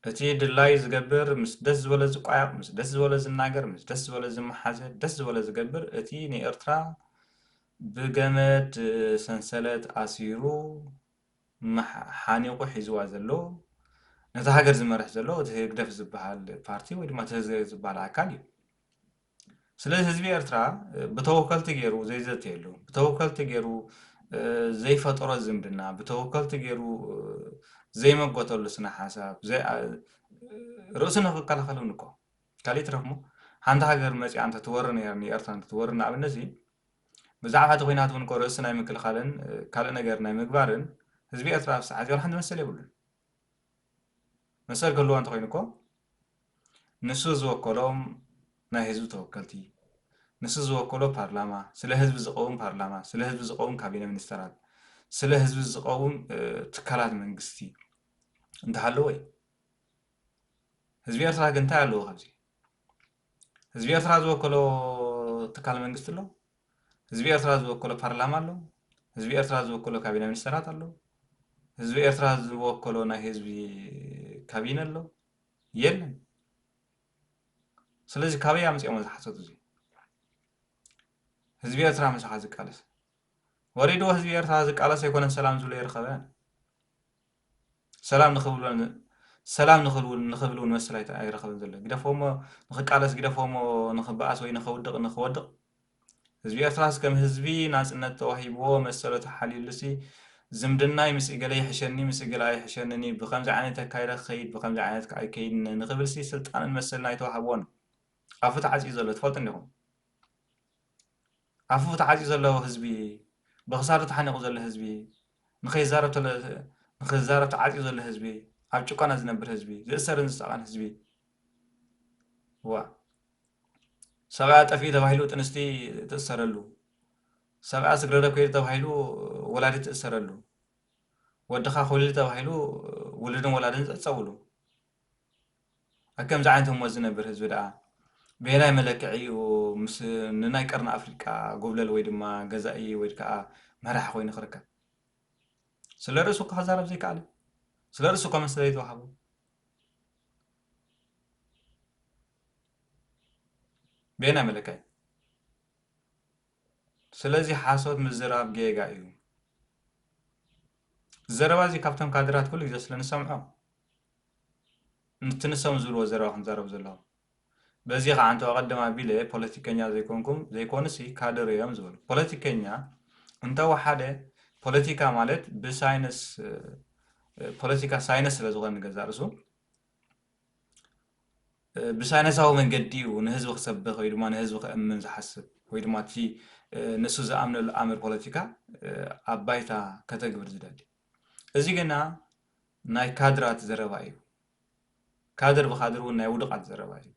እቲ ድላዩ ዝገብር፣ ምስ ደስ ዝበሎ ዝቋየቕ፣ ምስ ደስ ዝበሎ ዝናገር፣ ምስ ደስ ዝበሎ ዝመሓዘ፣ ደስ ዝበሎ ዝገብር፣ እቲ ንኤርትራ ብገመድ ሰንሰለት ኣሲሩ መሓ-፣ ሓኒቑ ሒዝዋ ዘሎ፣ ነታ ሃገር ዝመርሕ ዘሎ እቲ ህግደፍ ዝበሃል ፓርቲ ወይ ድማ እቲ ህዝቢ ዝበሃል ኣካል እዩ። ስለዚ ህዝቢ ኤርትራ፣ እ፣ ብተወከልቲ ገይሩ ዘይዘትየሉ፣ ብተወከልቲ ገይሩ፣ እ፣ ዘይፈጠሮ ዝምድና፣ ብተወከልቲ ገይሩ፣ እ፣ ዘይመጎተሉ ስነ ሓሳብ፣ ዘይ-፣ እ፣ ርእሱ ንክከላኸል እውን እኮ። ካልእ ይትረፍ እሞ፣ ሓንቲ ሃገር መጺኣ እንተትወሪ ነይራ፣ ንኤርትራ እንተትወሪ ንኣብነት እዚ፣ ብዛዕባ እቲ ኲናት እውን እኮ ርእሱ ናይ ምክልኻልን፣ እ፣ ካልእ ነገር ናይ ምግባርን ህዝቢ ኤርትራ ኣብ ሰዓት እዚ ዋላ ሓንቲ መሰል የብሉን። መሰል ክህልዎ እንተኾይኑ እኮ፣ ንሱ ዝወከሎም ናይ ህዝቢ ተወከልቲ፣ ንሱ ዝወከሎ ፓርላማ፣ ስለ ህዝቢ ዝቐውም ፓርላማ፣ ስለ ህዝቢ ዝቐውም ካቢነ ሚኒስተራት፣ ስለ ህዝቢ ዝቐውም፣ እ፣ ትካላት መንግስቲ እንተሃለወ እዩ። ህዝቢ ኤርትራ ግን እንታይ ኣለዎ ካብዚ? ህዝቢ ኤርትራ ዝወከሎ ትካል መንግስቲ ኣሎ? ህዝቢ ኤርትራ ዝወከሎ ፓርላማ ኣሎ? ህዝቢ ኤርትራ ዝወከሎ ካቢነ ሚኒስተራት ኣሎ? ህዝቢ ኤርትራ ዝወከሎ ናይ ህዝቢ ካቢነ ኣሎ? የለን። ስለዚ ካበይ ኣምጺኦም እዚ ሓሶት እዚ? ህዝቢ ኤርትራ ምሳኻ ዝቃለስ። ወሪድዎ ህዝቢ ኤርትራ ዝቃለስ ኣይኮነን ሰላም ዝብሎ ይረኸበ። ሰላም ንኽብሎ፣ ሰላም ንኽብል፣ ንኽብል እውን መሰል ኣይተ-፣ ኣይረኸበን ዘሎ። ግደፎሞ ንኽቃለስ፣ ግደፎሞ ንኽበኣስ ወይ ንኸውድቕ፣ ንኽወድቕ። ህዝቢ ኤርትራስ ከም ህዝቢ ናጽነት ተዋሂብዎ መሰሉ ተሓልዩሉሲ ዝምድናይ ምስ እገለ ይሕሸኒ፣ ምስ እገለ ኣይሕሸንን እዩ፣ ብኸምዚ ዓይነት ኣካይዳ ክኸይድ፣ ብኸምዚ ዓይነት ኣይከይድን ንኽብልሲ ስልጣንን መሰልን ኣይተዋህቦን። ኣፉ ተዓጽዩ ዘሎ ትፈልጡ እንዲኹም። ኣፉ ተዓጽዩ ዘሎ ህዝቢ፣ ብኽሳዱ ተሓኒቑ ዘሎ ህዝቢ፣ ንኸይዛረብ ተለ-፣ ንኽዛረብ ተዓጽዩ ዘሎ ህዝቢ፣ ኣብ ጭቆና ዝነብር ህዝቢ፣ ዝእሰርን ዝሳቐን ህዝቢ። ዋ። ሰብኣያ ጠፊኡ ተባሂሉ ጥንስቲ ትእሰረሉ። ሰብኣያ ስግረደ ከይዱ ተባሂሉ ወላዲ ትእሰረሉ። ወድኻ ኮሊሉ ተባሂሉ ውሉድን ወላድን ዝዕጸውሉ። ኣብ ከምዚ ዓይነት ህሞት ዝነብር ህዝቢ ደኣ በየናይ መለክዒ እዩ ምስ ንናይ ቀርኒ ኣፍሪቃ ጎብለል ወይ ድማ ገዛኢ ወይ ከዓ መራሒ ኮይኑ ክርከብ? ስለ ርእሱ እኳ ክዛረብ ዘይከኣለ፣ ስለ ርእሱ እኳ መስለ ዘይተዋሃቦ፣ በየናይ መለክዒ? ስለዚ ሓሶት ምዝራብ ጌጋ እዩ። ዘረባ እዚ ካብቶም ካድራት ኩሉ ግዜ ስለ ንሰምዖ፣ እቲ ንሶም ዝብልዎ ዘረባ ክንዛረብ ዘለዎም። በዚ ከዓ እንተ ቀደም ኣቢለ ፖለቲከኛ ዘይኮንኩም፣ ዘይኮኑሲ ካድር እዮም ዝበሉ። ፖለቲከኛ እንተወሓደ፣ ፖለቲካ ማለት ብሳይንስ፣ እ፣ ፖለቲካ ሳይንስ ስለ ዝኾነ ንገዛእ ርእሱ፣ እ፣ ብሳይንሳዊ መንገዲ እዩ ንህዝቢ ክሰብኽ ወይ ድማ ንህዝቢ ከእምን ዝሓስብ ወይ ድማ እቲ፣ እ፣ ንሱ ዝኣምነሉ ኣምር ፖለቲካ፣ እ፣ ኣብ ባይታ ከተግብር ዝደሊ። እዚ ግና ናይ ካድራት ዘረባ እዩ። ካድር ብኻድር እውን ናይ ውዱቓት ዘረባ እዩ።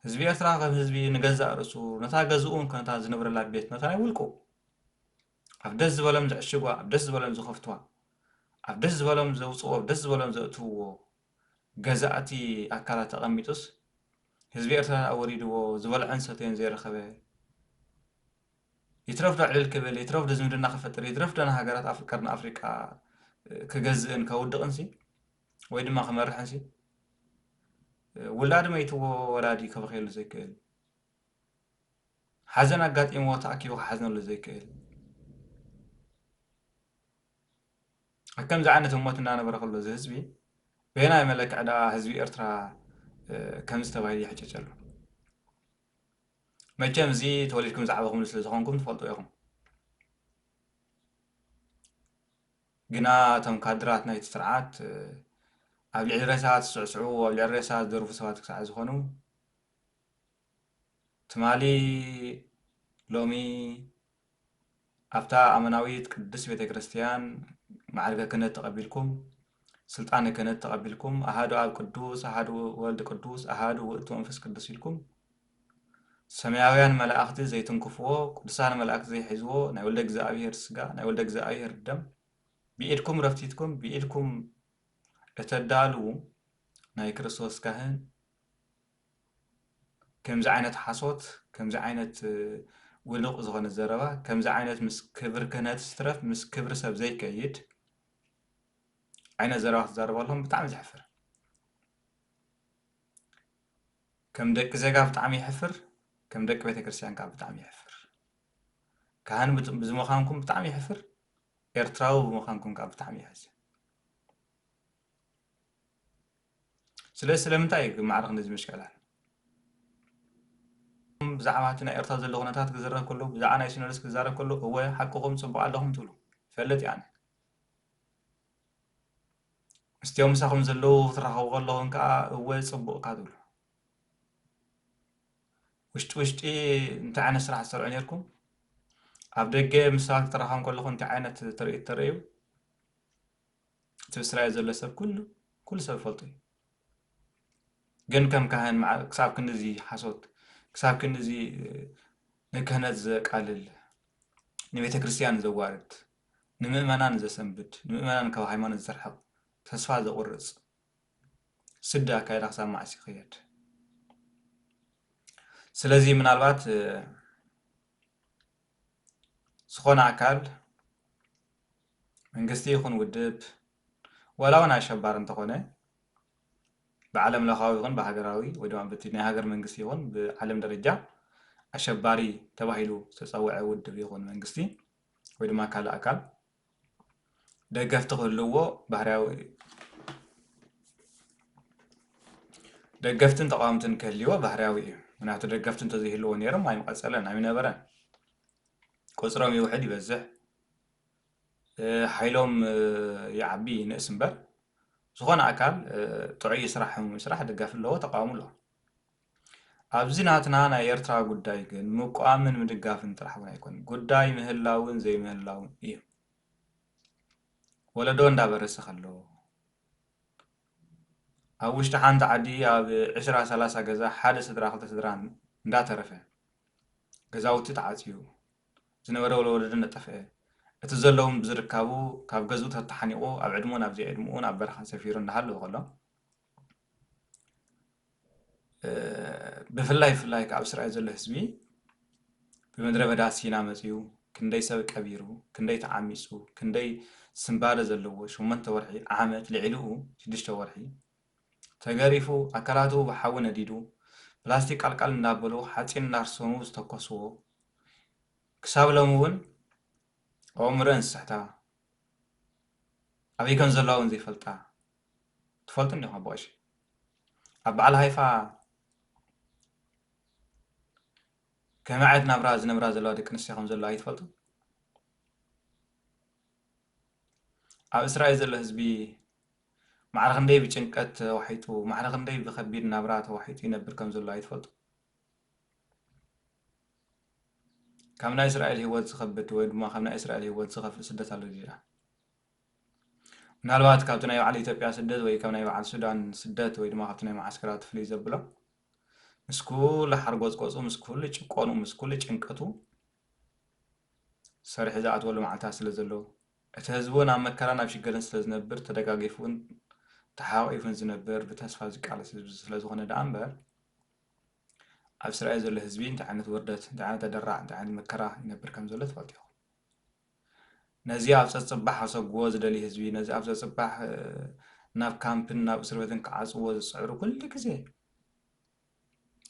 ህዝቢ ኤርትራ ከም ህዝቢ ንገዛእ ርእሱ፣ ነታ ገዝኡ እውን ኮነ እታ ዝነብረላ ቤት፣ ነታ ናይ ውልቁ፣ ኣብ ደስ ዝበሎም ዘዕሽጓ፣ ኣብ ደስ ዝበሎም ዝኸፍትዋ፣ ኣብ ደስ ዝበሎም ዘውጽዎ፣ ኣብ ደስ ዝበሎም ዘእትውዎ ገዛእቲ ኣካላት ተቐሚጡስ፣ ህዝቢ ኤርትራ ኣወሪድዎ ዝበልዖን ዝሰተዮን ዘይረኸበ፣ ይትረፍ ዶ ዕልል ክብል፣ ይትረፍ ዶ ዝምድና ክፈጥር፣ ይትረፍ ዶ ንሃገራት ኣፍ-፣ ቀርኒ ኣፍሪቃ ክገዝእን ከውድቕንሲ፣ ወይ ድማ ክመርሕንሲ፣ ውላድ መይትዎ ወላዲ ከበኽየሉ ዘይክእል፣ ሓዘን ኣጋጢምዎ ተኣኪቡ ክሓዝነሉ ዘይክእል፣ ኣብ ከምዚ ዓይነት ህሞት እናነበረ ከሎ እዚ ህዝቢ፣ በየናይ መለክዕ ደኣ ህዝቢ ኤርትራ፣ እ፣ ከምዚ ተባሂሉ ይሕጨጨሉ? መቸም እዚ ተወሊድኩም ዝዓበኹምሉ ስለ ዝኾንኩም ትፈልጡ ኢኹም። ግና እቶም ካድራት ናይቲ ስርዓት፣ እ፣ ኣብ ልዕሊ ሬሳ ዝስዕስዑ፣ ኣብ ልዕሊ ሬሳ ዝደርፉ ሰባት ክሳዕ ዝኾኑ፣ ትማሊ ሎሚ ኣብታ ኣመናዊት ቅድስት ቤተ ክርስቲያን ማዕርገ ክህነት ተቐቢልኩም፣ ስልጣነ ክህነት ተቐቢልኩም፣ ኣሃዱ ኣብ ቅዱስ፣ ኣሃዱ ወልድ ቅዱስ፣ ኣሃዱ ውእቱ መንፈስ ቅዱስ ኢልኩም፣ ሰማያውያን መላእኽቲ ዘይትንክፍዎ፣ ቅዱሳን መላእኽቲ ዘይሕዝዎ፣ ናይ ወልደ እግዚኣብሔር ስጋ፣ ናይ ወልደ እግዚኣብሔር ደም፣ ብኢድኩም ረፍቲትኩም፣ ብኢድኩም እተዳልዉ ናይ ክርስቶስ ካህን፣ ከምዚ ዓይነት ሓሶት፣ ከምዚ ዓይነት፣ እ፣ ውሉቕ ዝኾነ ዘረባ፣ ከምዚ ዓይነት ምስ ክብሪ ክህነት ዝትረፍ፣ ምስ ክብሪ ሰብ ዘይከይድ ዓይነት ዘረባ ክትዛረቡ ኣለኹም፣ ብጣዕሚ ዘሕፍር። ከም ደቂ ዜጋ ብጣዕሚ የሕፍር፣ ከም ደቂ ቤተክርስትያን ከኣ ብጣዕሚ የሕፍር። ካህን ብት-፣ ብዝምዃንኩም ብጣዕሚ የሕፍር፣ ኤርትራዊ ብምዃንኩም ከኣ ብጣዕሚ የሕዝን። ስለዚ ስለምንታይ እዩ ማዕረ ክንድዚ ምሽክዕላል? ብዛዕባ እቲ ናይ ኤርትራ ዘሎ ኩነታት ክዝረብ ከሎ፣ ብዛዕባ ናይ ሲኖዶስ ክዛረብ ከሎ፣ እወ ሓቅኹም ጽቡቕ ኣለኹም ትብሉ። ይፈልጥ እየ ኣነ። ምስቲኦም ምሳኹም ዘለዉ ክትራኸቡ ከለኹም ከኣ እወ ጽቡቕ እካ ትብሉ። ውሽጢ ውሽጢ እንታይ ዓይነት ስራሕ ትሰርሑ ነይርኩም? ኣብ ደገ ምስ ሰባት ክትራኸቡ ከለኹም እንታይ ዓይነት ትርኢት ተርእዩ? እቲ ብስራኤል ዘሎ ሰብ ኩሉ፣ ኩሉ ሰብ ይፈልጦ እዩ። ግን ከም ካህን መዓ-፣ ክሳብ ክንድዚ ሓሶት፣ ክሳብ ክንድዚ ንክህነት ዘቃልል፣ ንቤተ ክርስቲያን ዘዋርድ፣ ንምእመናን ዘሰንብድ፣ ንምእመናን ካብ ሃይማኖት ዘርሕቕ፣ ተስፋ ዘቑርጽ፣ ስዲ ኣካይዳ ክሳብ መዓስ ይኸየድ? ስለዚ ምናልባት፣ እ፣ ዝኾነ ኣካል መንግስቲ ይኹን ውድብ፣ ዋላ እውን ኣሸባሪ እንተኾነ፣ ብዓለም ለኻዊ ይኹን ብሃገራዊ ወይ ድማ በቲ ናይ ሃገር መንግስቲ ይኹን ብዓለም ደረጃ ኣሸባሪ ተባሂሉ ዝተጸውዐ ውድብ ይኹን መንግስቲ ወይ ድማ ካልእ ኣካል ደገፍቲ ክህልዎ ባህርያዊ እዩ። ደገፍትን ተቓወምትን ክህልዎ ባህርያዊ እዩ። ምክንያቱ ደገፍቲ እንተዘይህልዎ ነይሮም ኣይምቐጸለን፣ ኣይምነበረን። ቁጽሮም ይውሕድ ይበዝሕ፣ እ፣ ሓይሎም፣ እ፣ ይዓቢ ይንእስ እምበር፣ ዝኾነ ኣካል፣ እ፣ ጥዑይ ስራሕ፣ ሕሙም ስራሕ ደጋፊ ኣለዎ፣ ተቓውሞ ኣለዎ። ኣብዚ ናትና ናይ ኤርትራ ጉዳይ ግን ምቋምን ምድጋፍን ጥራሕ እውን ኣይኮነን። ጉዳይ ምህላውን ዘይምህላውን እዩ። ወለዶ እንዳበረሰ ከሎ፣ ኣብ ውሽጢ ሓንቲ ዓዲ ኣብ ዕስራ ሰላሳ ገዛ ሓደ ስድራ፣ ክልተ ስድራ እንዳተረፈ፣ ገዛውቲ ተዓጽዩ፣ ዝነበረ ወለወለደ እናጠፍአ፣ እቲ ዘለዎም ብዝርካቡ ካብ ገዝኡ ተተሓኒቑ ኣብ ዕድመኡ ናብ ዘይዕድመኡ ናብ በረኻ ሰፊሩ እንዳሃለወ ከሎ፣ እ፣ ብፍላይ፣ ብፍላይ ከኣ ኣብ እስራኤል ዘሎ ህዝቢ ብምድረ በዳ ሲና መጺኡ ክንደይ ሰብ ቀቢሩ፣ ክንደይ ተዓሚጹ፣ ክንደይ ስንባደ ዘለዎ ሸሞንተ ወርሒ፣ ዓመት፣ ልዕሊኡ ሽዱሽተ ወርሒ ተገሪፉ፣ ኣካላቱ ብሓዊ ነዲዱ፣ ፕላስቲክ ቃልቃል እንዳበሉ ሓጺን እናርሰኑ ዝተኮስዎ፣ ክሳብ ሎሚ እውን ኣእምሮአን ዝስሕታ፣ ኣበይ ከም ዘለዋ እውን ዘይፈልጣ፣ ትፈልጡ እንዲኹም ኣቦ ቀሺ። ኣብ በዓል ሃይፋ ከመይ ዓይነት ናብራ ዝነብራ ዘለዋ ደቂ ኣንስትዮ ከም ዘለዋ ኣይትፈልጡ? ኣብ እስራኤል ዘሎ ህዝቢ ማዕረ ክንደይ ብጭንቀት ተዋሒጡ፣ ማዕረ ክንደይ ብኸቢድ ናብራ ተዋሒጡ ይነብር ከም ዘሎ ኣይትፈልጡ? ካብ ናይ እስራኤል ህይወት ዝኸብድ ወይ ድማ ካብ ናይ እስራኤል ህይወት ዝኸፍእ ስደት ኣሎ ድዩ? ምናልባት ካብቲ ናይ በዓል ኢትዮጵያ ስደት ወይ ካብ ናይ በዓል ሱዳን ስደት ወይ ድማ ካብቲ ናይ መዓስከራት ፍልይ ዘብሎ፣ ምስ ኩሉ ሓርጎጽጎጹ፣ ምስ ኩሉ ጭቆኑ፣ ምስ ኩሉ ጭንቀቱ፣ ሰሪሑ ዝኣትወሉ መዓልታት ስለ ዘሎ፣ እቲ ህዝቢ እውን ኣብ መከራን ኣብ ሽግርን ስለ ዝነብር፣ ተደጋጊፉን ተሓቋቒፉን ዝነብር፣ ብተስፋ ዝቃለስ ህዝቢ ስለ ዝኾነ ደኣ እምበር፣ ኣብ እስራኤል ዘሎ ህዝቢ እንታይ ዓይነት ውርደት፣ እንታይ ዓይነት ኣደራዕ፣ እንታይ ዓይነት መከራ ይነብር ከም ዘሎ ትፈልጡ ኢኹም። ነዚ ኣብ ጸጽባሕ ከሰግዎ ዝደሊ ህዝቢ፣ ነዚ ኣብ ጸጽባሕ፣ እ፣ ናብ ካምፕን ናብ እስር ቤትን ክዓጽዎ ዝጽዕሩ ኩሉ ግዜ፣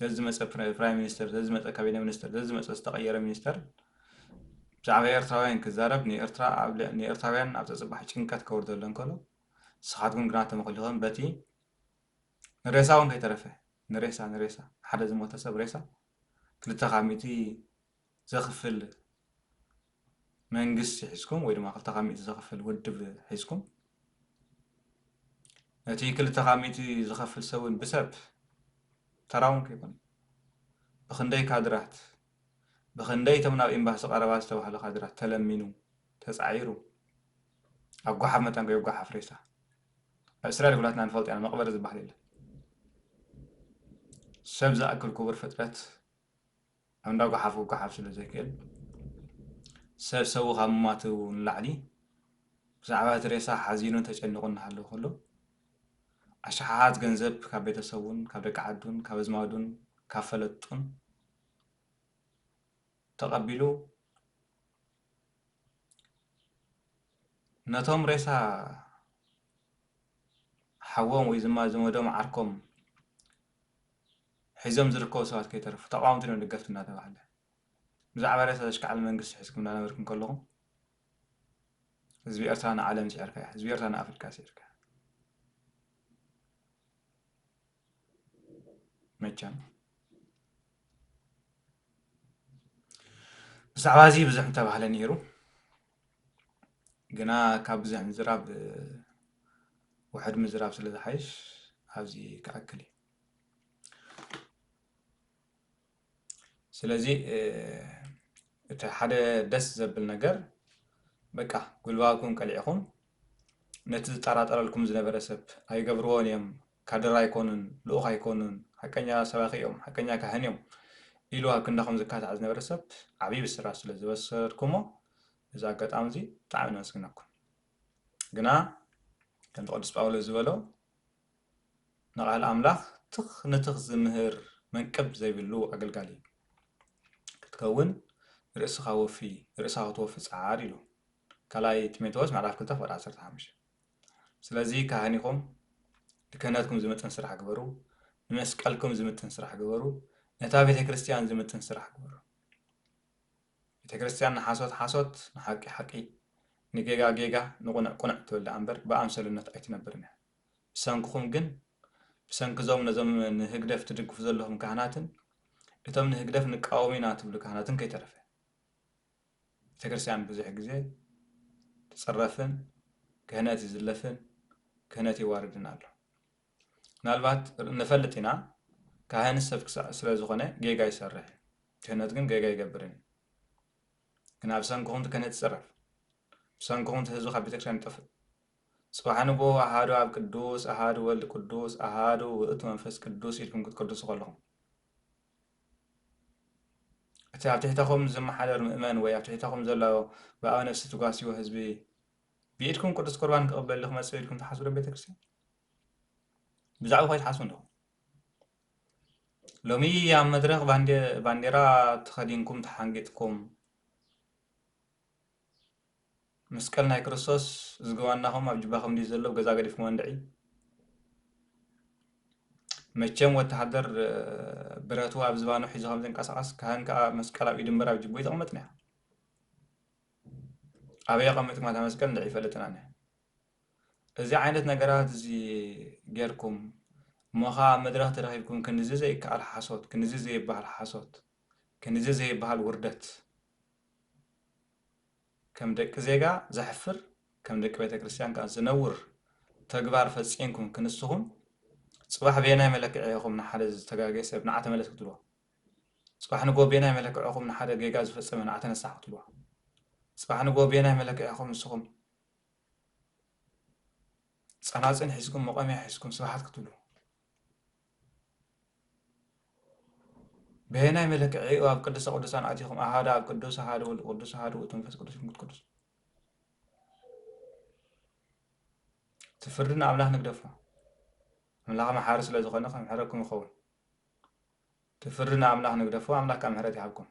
ዘዝመጸ ፕራ-፣ ፕራይም ሚኒስተር፣ ዘዝመጸ ካቢነ ሚኒስተር፣ ዘዝመጸ ዝተቐየረ ሚኒስተር ብዛዕባ ኤርትራውያን ክዛረብ፣ ንኤርትራ ኣብ ል-፣ ንኤርትራውያን ኣብ ጸጽባሕ ጭንቀት ከውርደለን ከሎ፣ ንስኻትኩም ግና ተመኽሊኹም በቲ ንሬሳ እውን ከይተረፈ፣ ንሬሳ፣ ንሬሳ፣ ሓደ ዝሞተ ሰብ ሬሳ ክልተ ካብ ሚእቲ ዘኽፍል መንግስቲ ሒዝኩም ወይ ድማ ክልተ ካብ ሚእቲ ዘኽፍል ውድብ ሒዝኩም፣ ነቲ ክልተ ካብ ሚእቲ ዝኸፍል ሰብ እውን ብሰብ ተራ እውን ከይኮነ፣ ብኽንደይ ካድራት፣ ብኽንደይ እቶም ናብ ኤምባሲ ቀረባ ዝተባህሉ ካድራት ተለሚኑ፣ ተጻዒሩ፣ ኣብ ጓሓፍ መጠን ከይጓሓፍ ሬሳ። ኣብ እስራኤል ኩላትና ንፈልጦ ኢና፣ መቕበሪ ዝበሃል የለን። ሰብ ዝኣክል ክቡር ፍጥረት ኣብ እንዳ ጓሓፍ ክጓሓፍ ስለ ዘይክእል፣ ሰብ ሰቡ ካብ ምማቱ ንላዕሊ ብዛዕባ እቲ ሬሳ ሓዚኑን ተጨኒቑን እናሃለወ ከሎ፣ ኣሽሓት ገንዘብ ካብ ቤተሰቡን ካብ ደቂ ዓዱን ካብ ኣዝማዱን ካብ ፈለጡን ተቐቢሉ፣ ነቶም ሬሳ ሓዎም ወይ ዝማ-፣ ዝመዶም ዓርኮም ሒዞም ዝርከቡ ሰባት ከይተረፉ፣ ተቓወምቲ ዶ ደገፍቲ እናተባህለ፣ ብዛዕባ ሬሳ ዘሽካዕል መንግስቲ ሒዝኩም እናነበርኩም ከለኹም፣ ህዝቢ ኤርትራ ንዓለም ስዒርካ እያ፣ ህዝቢ ኤርትራ ንኣፍሪካ ስዒርካ እያ። መቸም ብዛዕባ እዚ ብዙሕ ምተባህለ ነይሩ። ግና ካብ ብዙሕ ምዝራብ፣ እ፣ ውሑድ ምዝራብ ስለ ዝሓይሽ ኣብዚ ክኣክል እዩ። ስለዚ፣ እ፣ እቲ ሓደ ደስ ዘብል ነገር፣ በቃ፣ ጉልባብኩም ቀሊዕኹም፣ ነቲ ዝጠራጠረልኩም ዝነበረ ሰብ፣ "ኣይገብርዎን እዮም፣ ካድር ኣይኮኑን፣ ልኡኽ ኣይኮኑን፣ ሓቀኛ ሰባኺ እዮም፣ ሓቀኛ ካህን እዮም" ኢሉ ኣብ ክንዳኹም ዝካታዕ ዝነበረ ሰብ፣ ዓብዪ ብስራት ስለ ዝበሰርኩሞ፣ እዚ ኣጋጣሚ እዚ ብጣዕሚ ነመስግነኩም። ግና፣ ከምቲ ቅዱስ ጳውሎስ ዝበሎ፣ ንቓል ኣምላኽ ትኽ ንትኽ ዝምህር መንቅብ ዘይብሉ ኣገልጋሊ ክትከውን፣ ርእስኻ ወፊ፣ ርእስኻ ክትወፊ ጸዓር ኢሉ። ካልኣይ ጢሞቴዎስ ምዕራፍ ክልተ ፍቕዲ ዓሰርተ ሓሙሽተ። ስለዚ ካህን ኢኹም፣ ንክህነትኩም ዝምጥን ስራሕ ግበሩ፣ ንመስቀልኩም ዝምጥን ስራሕ ግበሩ፣ ነታ ቤተ ክርስቲያን ዝምጥን ስራሕ ግበሩ። ቤተ ክርስቲያን ንሓሶት ሓሶት፣ ንሓቂ ሓቂ፣ ንጌጋ ጌጋ፣ ንቑኑዕ ቁኑዕ ትብል ደኣ እምበር ብኣምሰሉነት ኣይትነብርን እያ። ብሰንክኹም ግን፣ ብሰንኪ እዞም ነዞም ንህግደፍ ትድግፉ ዘለኹም ካህናትን እቶም ንህግደፍ ንቃወም ኢና ትብሉ ካህናትን ከይተረፈ፣ ቤተ ክርስቲያን ብዙሕ ግዜ ትጽረፍን ክህነት ይዝለፍን ክህነት ይዋረድን ኣሎ። ምናልባት ንፈልጥ ኢና፣ ካህን ሰብ ክሳ-፣ ስለ ዝኾነ ጌጋ ይሰርሕ እዩ። ክህነት ግን ጌጋ ኣይገብርን እዩ። ግን ኣብ ሰንክኹም እቲ ክህነት ይጽረፍ። ብሰንክኹም እቲ ህዝቢ ካብ ቤተክርስትያን ይጠፍእ። ጽባሕ ንግሆ ኣሃዱ ኣብ ቅዱስ፣ ኣሃዱ ወልድ ቅዱስ፣ ኣሃዱ ውእቱ መንፈስ ቅዱስ ኢልኩም ክትቅድሱ ከለኹም፣ እቲ ኣብ ትሕተኹም ዝመሓደር ምእመን ወይ ኣብ ትሕተኹም ዘሎ ብኣበ ነፍሲ ትጓስይዎ ህዝቢ ብኢድኩም ቅዱስ ቁርባን ክቕበል ክመጽእ ኢልኩም ትሓስቡ ዶ ቤተክርስትያን? ብዛዕባ ከይትሓስቡ እንዲኹም። ሎሚ ኣብ መድረኽ ባንዴ-፣ ባንዴራ ተኸዲንኩም ተሓንጊጥኩም መስቀል ናይ ክርስቶስ ዝግባናኹም ኣብ ጅባኹም ድዩ ዘሎ? ገዛ ገዲፍኩም እንድዒ። መቸም ወተሃደር፣ እ፣ ብረቱ ኣብ ዝባኑ ሒዙ ከም ዝንቀሳቐስ፣ ካህን ከኣ መስቀል ኣብ ኢዱ እምበር ኣብ ጅቡ ይቕመጥ ኒያ። ኣበይ ኣቐሚጥኩም እታ መስቀል እንድዒ ይፈልጥና ኒያ። እዚ ዓይነት ነገራት እዚ ጌርኩም፣ እሞ ኸኣ ኣብ መድረኽ ተረኺብኩም ክንዚ ዘይከኣል ሓሶት፣ ክንዚ ዘይበሃል ሓሶት፣ ክንዚ ዘይበሃል ውርደት፣ ከም ደቂ ዜጋ ዘሕፍር፣ ከም ደቂ ቤተ ክርስቲያን ከኣ ዘነውር ተግባር ፈጺምኩም ክንስኹም፣ ጽባሕ በየናይ መለክዒ ኢኹም ንሓደ ዝተጋገየ ሰብ ንዓ ተመለስ ክትብልዎ? ጽባሕ ንግሆ በየናይ መለክዒ ኢኹም ንሓደ ጌጋ ዝፈጸመ ንዓ ተነሳሕ ክትብልዎ? ጽባሕ ንግሆ በየናይ መለክዒ ኢኹም ንስኹም ጸናጽን ሒዝኩም፣ መቖምያ ሒዝኩም ስብሓት ክትብሉ? በየናይ መለክዒ ኣብ ቅድስተ ቅዱሳን ኣቲኹም ኣሃዳ ኣብ ቅዱስ ኣሃዱ ወልድ ቅዱስ ኣሃዱ ውእቱ መንፈስ ቅዱስ ኢልኩም ክትቅድሱ? እቲ ፍርዲ ንኣምላኽ ንግደፎ። ኣምላኽ መሓሪ ስለ ዝኾነ ከምሕረኩም ይኸውን። እቲ ፍርዲ ንኣምላኽ ንግደፎ፣ ኣምላኽ ከኣ ምሕረት ይሃብኩም።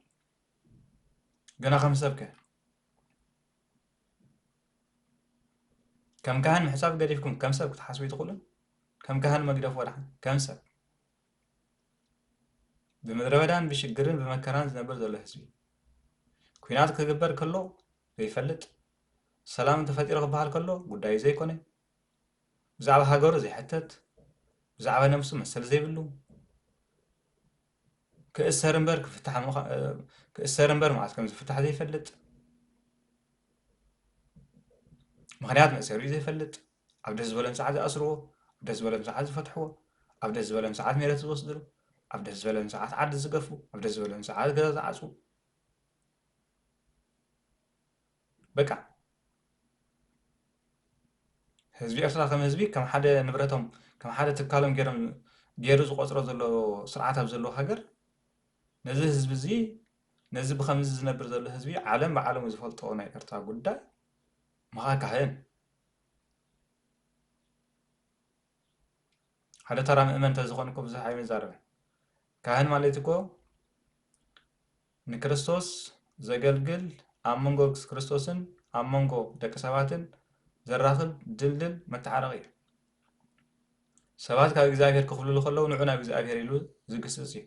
ግና ከም ሰብከ? ከም ካህን ምሕሳብ ገዲፍኩም ከም ሰብ ክትሓስቡ ኣይትኽእሉን? ከም ካህን መግደፍዎ ደሓን ከም ሰብ። ብምድረ በዳን ብሽግርን ብመከራን ዝነብር ዘሎ ህዝቢ። ኲናት ክግበር ከሎ ዘይፈልጥ፣ ሰላም ተፈጢሩ ክበሃል ከሎ ጉዳዩ ዘይኮነ፣ ብዛዕባ ሃገሩ ዘይሕተት፣ ብዛዕባ ነብሱ መሰል ዘይብሉ፣ ክእሰር እምበር ክፍታሕ ምዃ-፣ እ፣ ክእሰር እምበር መዓስ ከም ዝፍታሕ ዘይፈልጥ፣ ምኽንያት መእሰሪኡ ዘይፈልጥ፣ ኣብ ደስ ዝበሎም ሰዓት ዝኣስርዎ፣ ኣብ ደስ ዝበሎም ሰዓት ዝፈትሕዎ፣ ኣብ ደስ ዝበሎም ሰዓት ሜረት ዝወስድሉ፣ ኣብ ደስ ዝበሎም ሰዓት ዓዲ ዝገፉ፣ ኣብ ደስ ዝበሎም ሰዓት ገዛ ዝዓጽዉ። በቃ ህዝቢ ኤርትራ ከም ህዝቢ፣ ከም ሓደ ንብረቶም፣ ከም ሓደ ትካሎም ገይሮም፣ ገይሩ ዝቆጽሮ ዘሎ ስርዓት ኣብ ዘለዎ ሃገር፣ ነዚ ህዝቢ እዚ፣ ነዚ ብኸምዚ ዝነብር ዘሎ ህዝቢ፣ ዓለም ብዓለሙ ዝፈልጦ ናይ ኤርትራ ጉዳይ፣ ምኻ ካህን፣ ሓደ ተራ ምእመን እንተዝኾን እኮ ብዙሕ ኣይምዛረብን። ካህን ማለት እኮ ንክርስቶስ ዘገልግል፣ ኣብ መንጎ ክርስቶስን ኣብ መንጎ ደቂ ሰባትን ዘራኽብ ድልድል መተዓረቒ እዩ። ሰባት ካብ እግዚኣብሔር ክኹብልሉ ከለዉ ንዑ ናብ እግዚኣብሔር ኢሉ ዝግስጽ እዩ።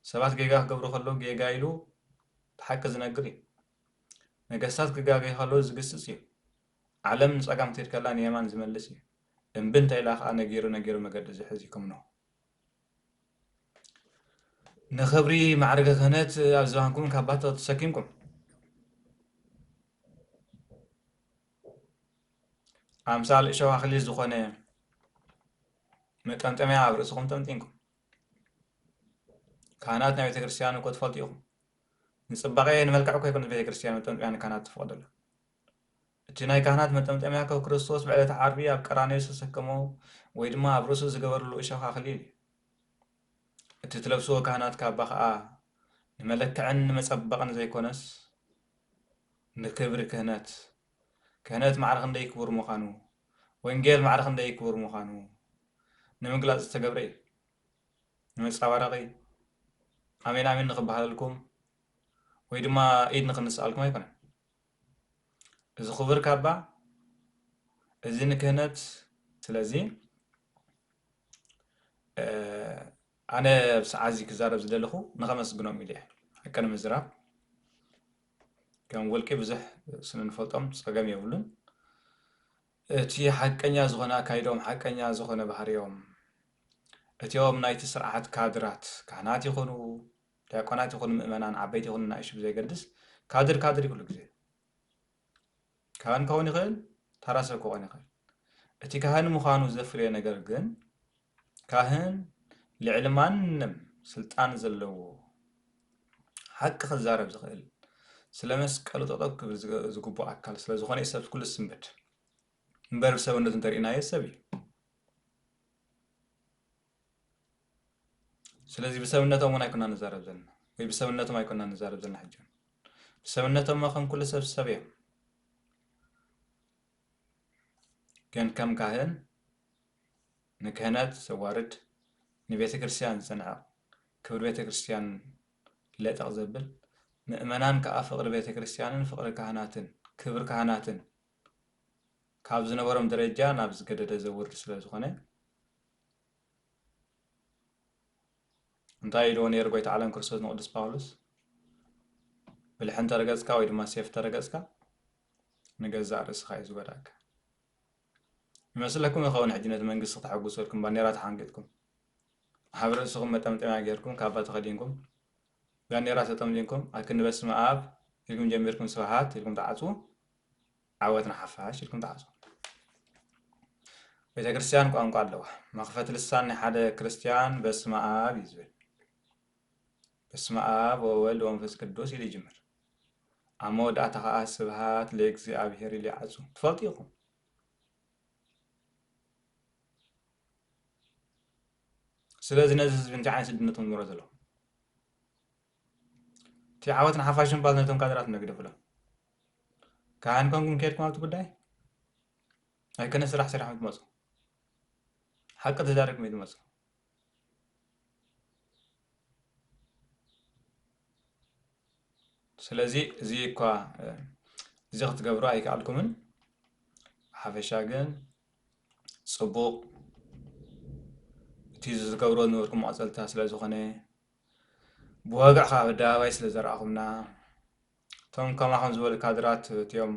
ሰባት ጌጋ ክገብሩ ከለዉ ጌጋ ኢሉ እቲ ሓቂ ዝነግር እዩ። ነገስታት ክጋገዩ ከለዉ ዝግስጽ እዩ። ዓለም ንጸጋም ክትሄድ ከላ ንየማን ዝመልስ እዩ። እምቢ እንተ ኢላ ከኣ ነጊሩ ነጊሩ መገዲ ዝሕዝ እዩ ክምኖ። ንኽብሪ ማዕርገ ክህነት ኣብ ዝባንኩም ካባ ተሰኪምኩም፣ ኣምሳል እሾኽ ኣኽሊል ዝኾነ መጠምጠምያ ኣብ ርእስኹም ጠምጢምኩም። ካህናት ናይ ቤተ ክርስቲያን እኮ ትፈልጡ ኢኹም። ንጽባቐ ንመልክዕ እኮ ኣይኮነትን ቤተ ክርስቲያን መጠምጠምያ ንካህናት ትፈቕደሎም። እቲ ናይ ካህናት መጠምጠምያ እኮ ክርስቶስ ብዕለተ ዓርቢ ኣብ ቀራንዮ ዝተሰከሞ ወይ ድማ ኣብ ርእሱ ዝገበርሉ እሾኽ ኣኽሊል እዩ። እቲ ትለብስዎ ካህናት ካባ ኸኣ ንመለክዕን ንመጸበቕን ዘይኮነስ፣ ንክብሪ ክህነት፣ ክህነት ማዕረ ክንደይ ክቡር ምዃኑ፣ ወንጌል ማዕረ ክንደይ ክቡር ምዃኑ ንምግላጽ ዝተገብረ እዩ። ንመጻባረቒ፣ ኣሜን ኣሜን ንኽበሃለልኩም ወይ ድማ ኢድ ንኽንስኣልኩም ኣይኮነን። እዚ ክቡር ካባ፣ እዚ ንክህነት፣ ስለዚ፣ እ፣ ኣነ ኣብ ሰዓት እዚ ክዛረብ ዝደለኹ ንኸመስግኖም ኢለ እየ። ሓቂ ንምዝራብ፣ ከም ውልቂ ብዙሕ ስለ ንፈልጦም ጸገም የብሉን። እቲ ሓቀኛ ዝኾነ ኣካይዶም፣ ሓቀኛ ዝኾነ ባህሪኦም፣ እቲኦም ናይቲ ስርዓት ካድራት፣ ካህናት ይኹኑ፣ ዲያቆናት ይኹኑ፣ ምእመናን፣ ዓበይቲ ይኹኑ፣ ንኣሽቱ ብዘይገድስ፣ ካድር፣ ካድር እዩ ኩሉ ግዜ። ካህን ክኸውን ይኽእል፣ ተራ ሰብ ክኸውን ይኽእል። እቲ ካህን ምዃኑ ዘፍልዮ ነገር ግን፣ ካህን ልዕሊ ማንም ስልጣን ዘለዎ፣ ሓቂ ክዛረብ ዝኽእል፣ ስለ መስቀሉ ጠጠው ክብል ዝገ-፣ ዝግብኦ ኣካል ስለ ዝኾነ እዩ ሰብ ኩሉ ዝስንብድ። እምበር ብሰብነቱ እንተሪእናዮ ሰብ እዩ። ስለዚ ብሰብነቶም እውን ኣይኮና ንዛረብ ዘለና። ወይ ብሰብነቶም ኣይኮና ንዛረብ ዘለና ሕጂ። ብሰብነቶም ከም ኩሉ ሰብ ሰብ እዮም። ግን ከም ካህን ንክህነት ዘዋርድ፣ ንቤተ ክርስቲያን ዝጸንዐቕ፣ ክብሪ ቤተ ክርስቲያን ለጠቕ ዘብል፣ ምእመናን ከኣ ፍቕሪ ቤተ ክርስቲያንን ፍቕሪ ካህናትን ክብሪ ካህናትን ካብ ዝነበሮም ደረጃ ናብ ዝገደደ ዘውርድ ስለ ዝኾነ፣ እንታይ ኢልዎ ነይሩ ጎይታ ዓለም ክርስቶስ ንቅዱስ ጳውሎስ? ብልሒ እንተረገጽካ ወይ ድማ ሴፍ ተረገጽካ ንገዛእ ርእስኻ እዩ ዝጎዳእካ። ይመስለኩም ይኸውን ሕጂ ነቲ መንግስቲ ክተሐጉሰልኩም ባንዴራ ተሓንጊጥኩም፣ ኣብ ርእስኹም መጠምጠምያ ጌርኩም፣ ካባ ተኸዲንኩም፣ ባንዴራ ተጠምጢምኩም፣ ኣክንዲ በስመ ኣብ ኢልኩም ጀሚርኩም ስብሓት ኢልኩም ትዓጽዉ፣ ዓወት ንሓፋሽ ኢልኩም ትዓጽዉ። ቤተ ክርስቲያን ቋንቋ ኣለዋ። መኽፈቲ ልሳን ናይ ሓደ ክርስቲያን በስመ ኣብ እዩ ዝብል። በስመ ኣብ ወወልድ ወመንፈስ ቅዱስ ኢሉ ይጅምር። ኣብ መወዳእታ ኸዓ ስብሃት ለእግዚኣብሔር ኢሉ ይዓጹ። ትፈልጡ ኢኹም። ስለዚ ነዚ ህዝቢ እንታይ ዓይነት ስድነት ምንሮ ዘለኹም? እቲ ዓወት ንሓፋሽ ምባል ነቶም ካድራት ነግደፍሎም። ካህን ኮንኩም ከድኩም ኣብቲ ጉዳይ ኣይኮነ ስራሕ ስራሕ ትመፁ፣ ሓቂ ተዛሪብኩም እዩ ትመፁ። ስለዚ እዚ እኳ እዚ ክትገብሩ ኣይከኣልኩምን። ብሓፈሻ ግን ፅቡቕ፣ እቲ ዝገብሮ ዝነበርኩም መቐፀልታ ስለ ዝኾነ፣ ብወግዒ ከዓ ኣብ ኣደባባይ ስለ ዘረኣኹምና፣ እቶም ከማኹም ዝበሉ ካድራት እቲኦም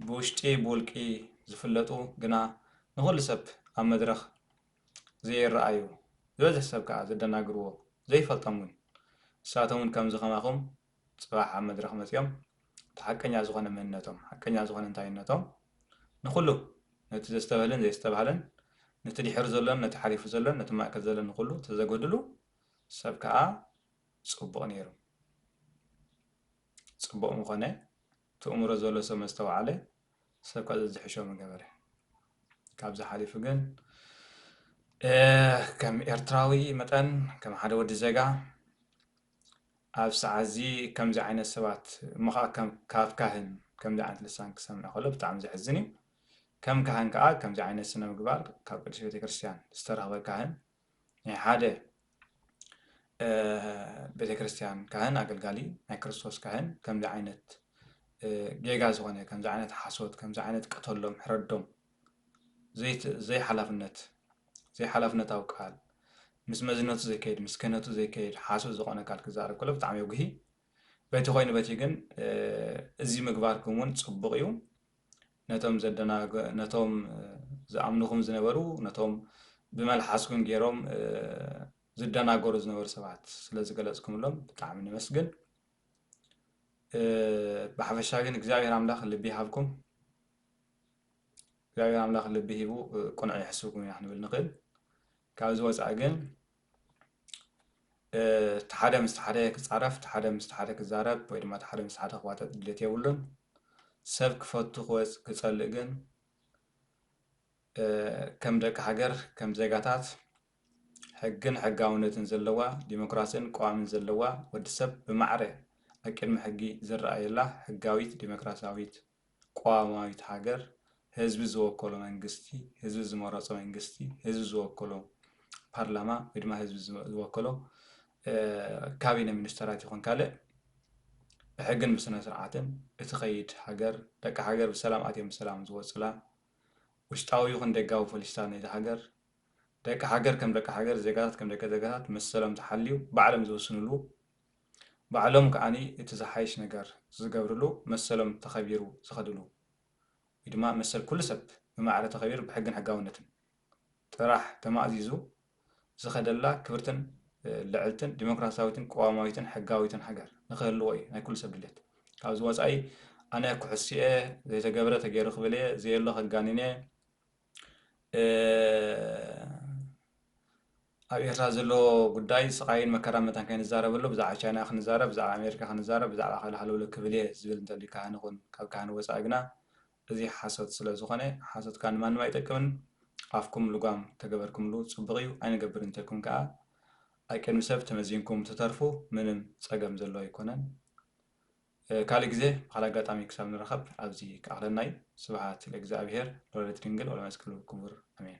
ብውሽጢ ብውልቂ ዝፍለጡ ግና ንኹሉ ሰብ ኣብ መድረኽ ዘይረኣዩ፣ ዝበዝሕ ሰብ ከዓ ዘደናግርዎ፣ ዘይፈልጦም እውን፣ ንሳቶም እውን ከምዚ ከማኹም ፅባሕ ኣብ መድረኽ መፂኦም እቲ ሓቀኛ ዝኾነ መንነቶም፣ ሓቀኛ ዝኾነ እንታይነቶም ንኹሉ፣ ነቲ ዘስተብህልን ዘይስተብሃልን፣ ነቲ ድሕሪ ዘሎን ነቲ ሓሊፉ ዘሎን ነቲ ማእከል ዘሎን ንኹሉ ተዘገድሉ ሰብ ከዓ ፅቡቕ ነይሩ። ፅቡቕ ምኾነ፣ ትእምሮ ዘሎ ሰብ መስተውዓለ፣ ሰብ ከዓ ዘዝሕሾ ምገበረ። ካብዚ ሓሊፉ ግን ከም ኤርትራዊ መጠን፣ ከም ሓደ ወዲ ዜጋ፣ ኣብ ሰዓት እዚ ከምዚ ዓይነት ሰባት እሞ ከዓ ካብ ካህን ከምዚ ዓይነት ልሳን ክሰምዕ ከሎ ብጣዕሚ ዘሕዝን እዩ። ከም ካህን ከዓ ከምዚ ዓይነት ስነ ምግባር ካብ ቅድስት ቤተክርስትያን ዝተረኽበ ካህን ናይ ሓደ ቤተክርስትያን ካህን ኣገልጋሊ ናይ ክርስቶስ ካህን ከምዚ ዓይነት ጌጋ ዝኾነ ከምዚ ዓይነት ሓሶት ከምዚ ዓይነት ቅተሎም ሕረዶም ዘይሓላፍነት ዘይሓላፍነታዊ ቃል ምስ መዝነቱ ዘይከይድ ምስ ክህነቱ ዘይከይድ ሓሶት ዝኾነ ቃል ክዛረብ ከሎ ብጣዕሚ የጉሂ። በቲ ኮይኑ በቲ ግን እዚ ምግባርኩም እውን ፅቡቕ እዩ። ነቶም ዘደናገ ነቶም ዝኣምኑኹም ዝነበሩ ነቶም ብመልሓስኩም ገይሮም ዝደናገሩ ዝነበሩ ሰባት ስለ ዝገለፅኩምሎም ብጣዕሚ ነመስግን። ብሓፈሻ ግን እግዚኣብሔር ኣምላኽ ልቢ ይሃብኩም። እግዚኣብሔር ኣምላኽ ልቢ ሂቡ ቅኑዕ የሕስብኩም ኢና ክንብል ንኽእል። ካብዚ ወፃኢ ግን እቲ ሓደ ምስቲ ሓደ ክፃረፍ፣ እቲ ሓደ ምስቲ ሓደ ክዛረብ ወይ ድማ እቲ ሓደ ምስቲ ሓደ ክዋጠጥ ድሌት የብሉን። ሰብ ክፈቱ ክወፅ ክፀልእ ግን ከም ደቂ ሃገር ከም ዜጋታት ሕግን ሕጋውነትን ዘለዋ ዲሞክራስን ቅዋምን ዘለዋ ወዲ ሰብ ብማዕረ ኣብ ቅድሚ ሕጊ ዝረኣየላ ሕጋዊት ዲሞክራሲያዊት ቅዋማዊት ሃገር ህዝቢ ዝወከሎ መንግስቲ፣ ህዝቢ ዝመረፆ መንግስቲ፣ ህዝቢ ዝወከሎ ፓርላማ ወይ ድማ ህዝቢ ዝወከሎ ካቢነ ሚኒስተራት ይኹን ካልእ ብሕግን ብስነ ስርዓትን እትኸይድ ሃገር፣ ደቂ ሃገር ብሰላም ኣትዮም ብሰላም ዝወፁላ፣ ውሽጣዊ ይኹን ደጋዊ ፖሊሲታት ናይዛ ሃገር፣ ደቂ ሃገር ከም ደቂ ሃገር፣ ዜጋታት ከም ደቂ ዜጋታት መሰሎም ተሓልዩ ባዕሎም ዝውስንሉ፣ ባዕሎም ከዓኒ እቲ ዝሓይሽ ነገር ዝገብርሉ መሰሎም ተኸቢሩ ዝኸድሉ ወይ ድማ መሰል ኩሉ ሰብ ብማዕረ ተኸቢሩ ብሕግን ሕጋውነትን ጥራሕ ተማእዚዙ ዝኸደላ ክብርትን ልዕልትን ዲሞክራሲያዊትን ቅዋማዊትን ሕጋዊትን ሃገር ንክህልዎ እዩ ናይ ኩሉ ሰብ ድሌት። ካብዚ ወፃኢ ኣነ ኩሕስየ ዘይተገብረ ተገይሩ ክብል እየ ዘየሎ ከጋንነ ኣብ ኤርትራ ዘሎ ጉዳይ ስቓይን መከራ መታን ከይንዛረበሉ ብዛዕባ ቻይና ክንዛረብ ብዛዕባ ኣሜሪካ ክንዛረብ ብዛዕባ ካልእ ሃለውለ ክብል እየ ዝብል እንተልዩ ካህን ይኹን ካብ ካህን ወፃኢ ግና እዚ ሓሶት ስለ ዝኾነ ሓሶት ከዓ ንማንም ኣይጠቅምን። ኣፍኩም ልጓም ተገበርኩምሉ ፅቡቕ እዩ ኣይንገብር እንተልኩም ከዓ ኣብ ቅድሚ ሰብ ተመዚንኩም ትተርፉ ምንም ጸገም ዘሎ ኣይኮነን። ካልእ ግዜ ብካልእ ኣጋጣሚ ክሳብ ንራኸብ ኣብዚ ክኣኽለና እዩ። ስብሓት ለእግዚኣብሔር ወለወላዲቱ ድንግል ወለመስቀሉ ክቡር ኣሜን።